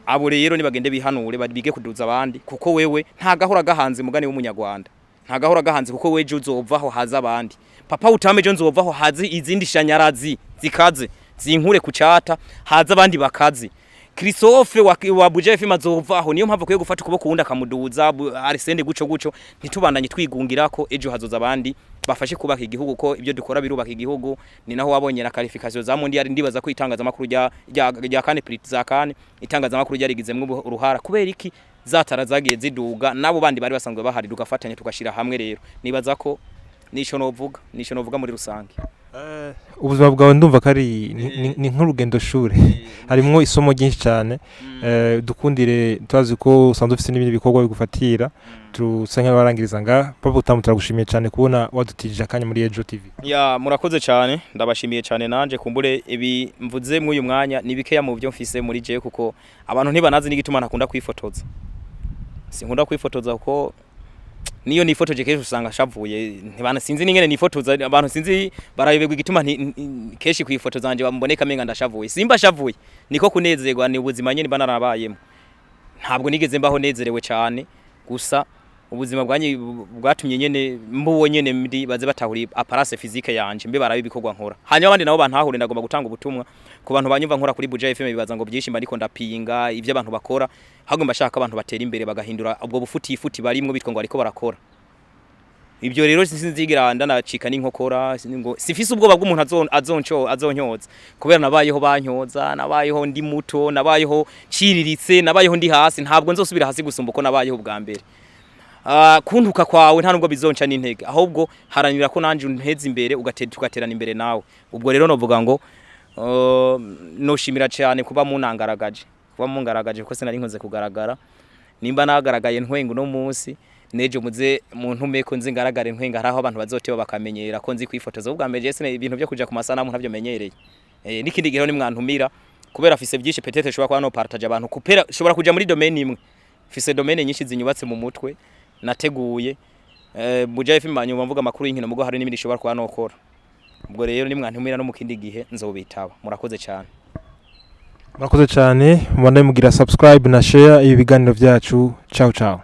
Abo rero nibagende bihanure, bige kuduza abandi, kuko wewe nta gahora gahanze, mugani w'Umunyarwanda, nta gahora gahanze, kuko weje uzovaho haza abandi. Papa Utame, ejo nzovaho hazi izindi shanyarazi zikaze zinkure ku cata, haza abandi bakazi. Christophe wa Buja FM azovaho, niyo mpamvu akwiye gufata ukuboko wundi akamuduza. Arsene guco guco, ntitubandanye twigungirako, ejo hazoza abandi bafashe kubaka igihugu, ko ibyo dukora birubaka igihugu. Ni naho wabonye na qualification za mondial. Ndibaza ko itangazamakuru rya kane za kane, itangazamakuru ryarigizemwo uruhara. Kubera iki? Zatara zagiye ziduga nabo bandi bari basanzwe bahari, tugafatanya tugashira hamwe. Rero nibaza ko nico novuga muri rusange. Ubuzima bwawe ndumva ko ari ni nk'urugendo shure, harimwo isomo ryinshi cyane. Dukundire, turazi ko usanzwe ufite n'ibindi bikorwa bigufatira, tusa nk'abarangiriza ngaha. Papa Utamu, turagushimiye cyane kubona wadutijije akanya muri Ejo TV. Ya, murakoze cyane, ndabashimiye cyane nanje. Kumbure ibi mvuze muri uyu mwanya ni bikeya mu byo mfise muri je, kuko abantu ntibanazi n'igituma ntakunda kwifotoza. Sinkunda kwifotoza kuko niyo nifotoje kenshi usanga shavuye, ntibana sinzi n'ingene nifotoza. Abantu sinzi barayoberwa igituma kenshi kwifotoza zanje bamboneka menga ndashavuye. Simba shavuye, niko kunezerwa, ni ubuzima nyene mba narabayemo. Ntabwo nigeze mbaho nezerewe cyane, gusa ubuzima bwanjye bwatumye nyene mbuwo nyene ndi baze batahura apparence physique yanje, mbe barabe ibikorwa nkora, hanyuma abandi nabo bantahure. Ndagomba gutanga ubutumwa ku bantu banyumva nkora kuri Buja FM, bibaza ngo byinshi mba ndiko ndapinga ivyo abantu bakora, ahubwo mbashaka abantu batera imbere bagahindura ubwo bufuti futi barimwo bitwa ngo ariko barakora ibyo. Rero sinzigira ndanacika n'inkokora ngo sifise ubwoba bw'umuntu azonco azonyoza, kubera nabayeho banyoza, nabayeho ndi muto, nabayeho ciriritse, nabayeho ndi hasi. Ntabwo nzosubira hasi gusumba uko nabayeho bwa mbere. Kuntuka kwawe nta nubwo bizonca n'intege, ahubwo haranira ko nanje unteza imbere, tugaterana imbere nawe. Ubwo rero novuga ngo noshimira cyane kuba munangaragaje, kuba mungaragaje, kuko sinari nkoze kugaragara. Nimba nagaragaye ntwenga uno munsi, nejo muze muntume ko nzi ngaragare ntwenga. Haraho abantu bazoteba bakamenyera ko nzi kwifotoza. Ubwa mbere je ibintu byo kuja ku masanamu ntavyo menyereye. N'ikindi gihe nimwantumira, kubera afise byinshi peut-être shobora kuba no partage abantu kupera, shobora kuja muri domaine imwe, fise domaine nyinshi zinyubatse mu mutwe. Nateguye Buja FM, nyuma mvuga amakuru y'inkino, mugo hari n'ibindi ishobora kuba nokora. Ubwo rero nimwantumira no mu kindi gihe nzobitaba. Murakoze cyane. Murakoze cyane, mubandanye mugira subscribe na share ibi biganiro byacu. Ciao ciao.